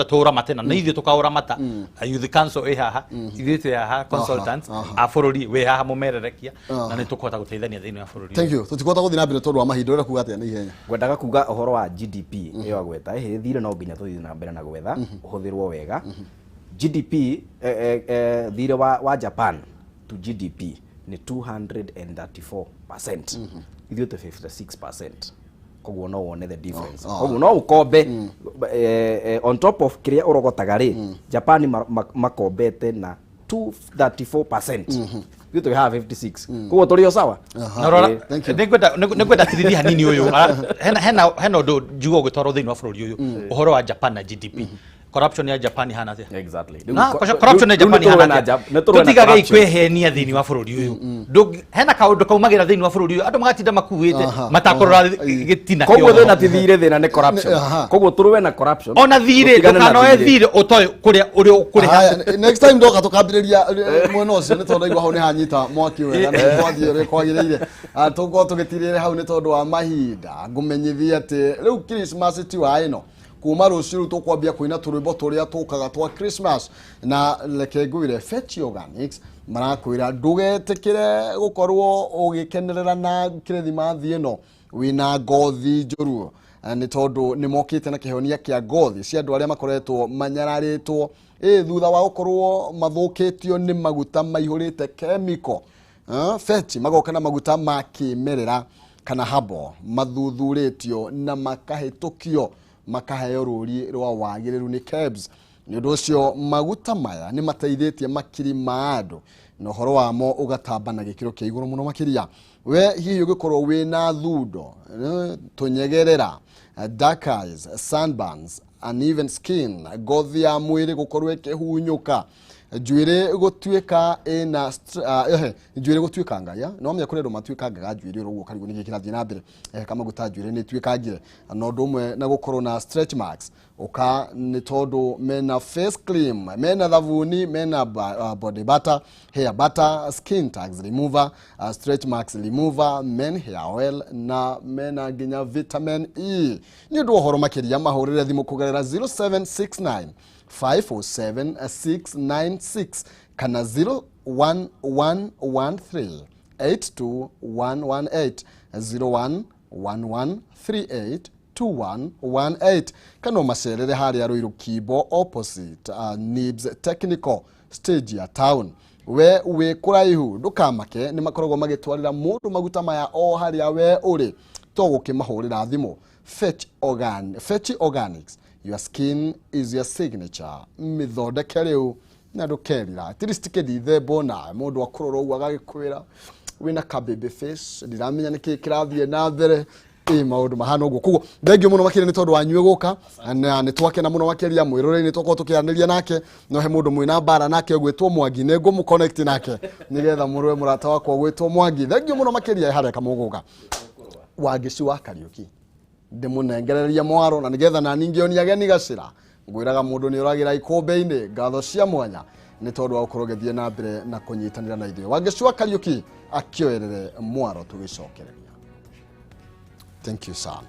tũũramate na ithuĩ tũkaũramata. Youth Council ĩ haha, ithuĩ twĩ haha consultants a bũrũri wĩ haha mũmererekia, na nĩ tũkũhota gũteithania thĩinĩ wa bũrũri. Thank you. Tũtikũhota gũthiĩ na mbere tondũ wa mahinda. Ũrenda kuga atĩa na ihenya? Ngwendaga kuga ũhoro wa GDP ĩyo agweta ĩhĩ thirĩ no nginya tũthiĩ na mbere na gwetha ũhũthĩrwo wega. GDP thirĩ wa Japan to GDP nĩ 234%, ithuĩ twĩ 56%. Koguo no wone the difference. Koguo no ũkombe on top of kĩrĩa ũrogotaga rĩ, Japan makombete na 234%, ithuĩ twĩ haha 56, koguo tũrĩ o sawa. Na rora, nĩngwenda tirithia hanini ũyũ. Hena ũndũ njuga ũgĩtwarwo thĩinĩ wa bũrũri ũyũ, ũhoro wa Japan na GDP. Corruption ya Japan ihana atĩa? Na corruption ya Japan ihana atĩa? Tũtigagei kwĩhenia thĩinĩ wa bũrũri ũyũ. Hena kaũndũ kaumagĩra thĩinĩ wa bũrũri ũyũ andũ magatinda makuĩte matakũrora gĩtina. Koguo thĩna ti thirĩ, thĩna nĩ corruption. Koguo tũrũe na corruption. Ona thirĩ, ndũkanoe thirĩ ũtoĩ kũrĩa ũrĩa ũkũrĩha. Next time ndoka tũkambĩrĩria mwena ũcio, nĩ tondũ ndaigua hau nĩ hanyita mwaki wega na twathiĩ ũrĩa kwagĩrĩire. Tũgũkorwo tũgĩtirĩre hau nĩ tondũ wa mahinda. Ngũmenyithie atĩ rĩu Christmas ti wa ĩno, kuma rũciũ rĩu tũkwambia kũina tũrwĩmbo tũrĩa tũkaga twa Christmas. Na reke ngwĩre, Fetch Organics marakwĩra ndũgetĩkĩre gũkorwo ũgĩkenerera na kĩrithimathi ĩno wĩna ngothi njũru, nĩ tondũ nĩ mokĩte na kĩhonia kĩa ngothi cia andũ arĩa makoretwo manyararĩtwo thutha wa gũkorwo mathũkĩtio nĩ maguta maihũrĩte chemical. Fetch magoka na maguta ma kĩmerera kana habo mathuthurĩtio na makahĩtũkio makaheo rũri rwa wagĩrĩru nĩ KEBS. Nĩ ũndũ ũcio maguta maya nĩ mateithĩtie makiri ma andũ na ũhoro wamo ũgatamba na gĩkĩro kĩa igũrũ mũno makĩria. We hihi ũngĩkorwo wĩna thundo, tũnyegerera, dark eyes, sunburns, uneven skin, ngothi ya mwĩrĩ gũkorwo ĩkĩhunyũka, njuĩrĩ gũtuĩka ĩna njuĩrĩ gũtuĩka ngaya, no menya kũrĩ andũ matuĩkangaga njuĩrĩ ũguo karigwo nĩkĩ kĩrathiĩ na mbere, kamaguta njuĩrĩ nĩ ĩtuĩkangire. Na ũndũ ũmwe na gũkorwo na stretch marks, ũka nĩ tondũ mena face cream, mena thabuni, mena body butter, hair butter, skin tags remover, stretch marks remover, men hair oil na mena nginya vitamin E. Nĩ ũndũ wa ũhoro makĩria mahũrĩre thimũ kũgerera 0769 547 696 kana 01113 82118, 011138 2118, kana ũmacerere harĩa Ruiru Kimbo opposite Nibs Technical stage ya town. We wĩ kũraihu ndũkamake, nĩ makoragwo magĩtwarĩra mũndũ maguta maya o harĩa we ũrĩ, to gũkĩmahũrĩra thimũ. Fetch Organics, your skin is your signature. Mĩthondeke rĩu na ndũkerira. At least kĩndithembo na mũndũ akũrora ũguo agagĩkwĩra wĩna ka baby face, ndiramenya nĩkĩ kĩrathiĩ na mbere, maũndũ mahana ũguo. Koguo thengio mũno makĩria nĩ tondũ wanyue gũka, na nĩ twakena mũno makĩria. Mwĩroreri nĩ twakorwo tũkĩaranĩria nake, no he mũndũ mwĩna mbara nake ũgwĩtwo Mwangi, nĩ ngũmũ connect nake nĩgetha mũrũe mũrata wakwa ũgwĩtwo Mwangi. Thengio mũno makĩria harĩa kamũgũga Wangeci wa Kariũki, ndĩmũnengereria mwaro na nĩgetha nani ngĩonia ageni gacĩra. Ngwĩraga mũndũ nĩ ũragĩra ikũmbĩ-inĩ. Ngatho cia mwanya nĩ tondũ wa gũkorwo ũgĩthiĩ na mbere na kũnyitanĩra na ithuĩ. Wangeci wa Kariũki akĩoerere mwaro tũgĩcokereria. Thank you sana.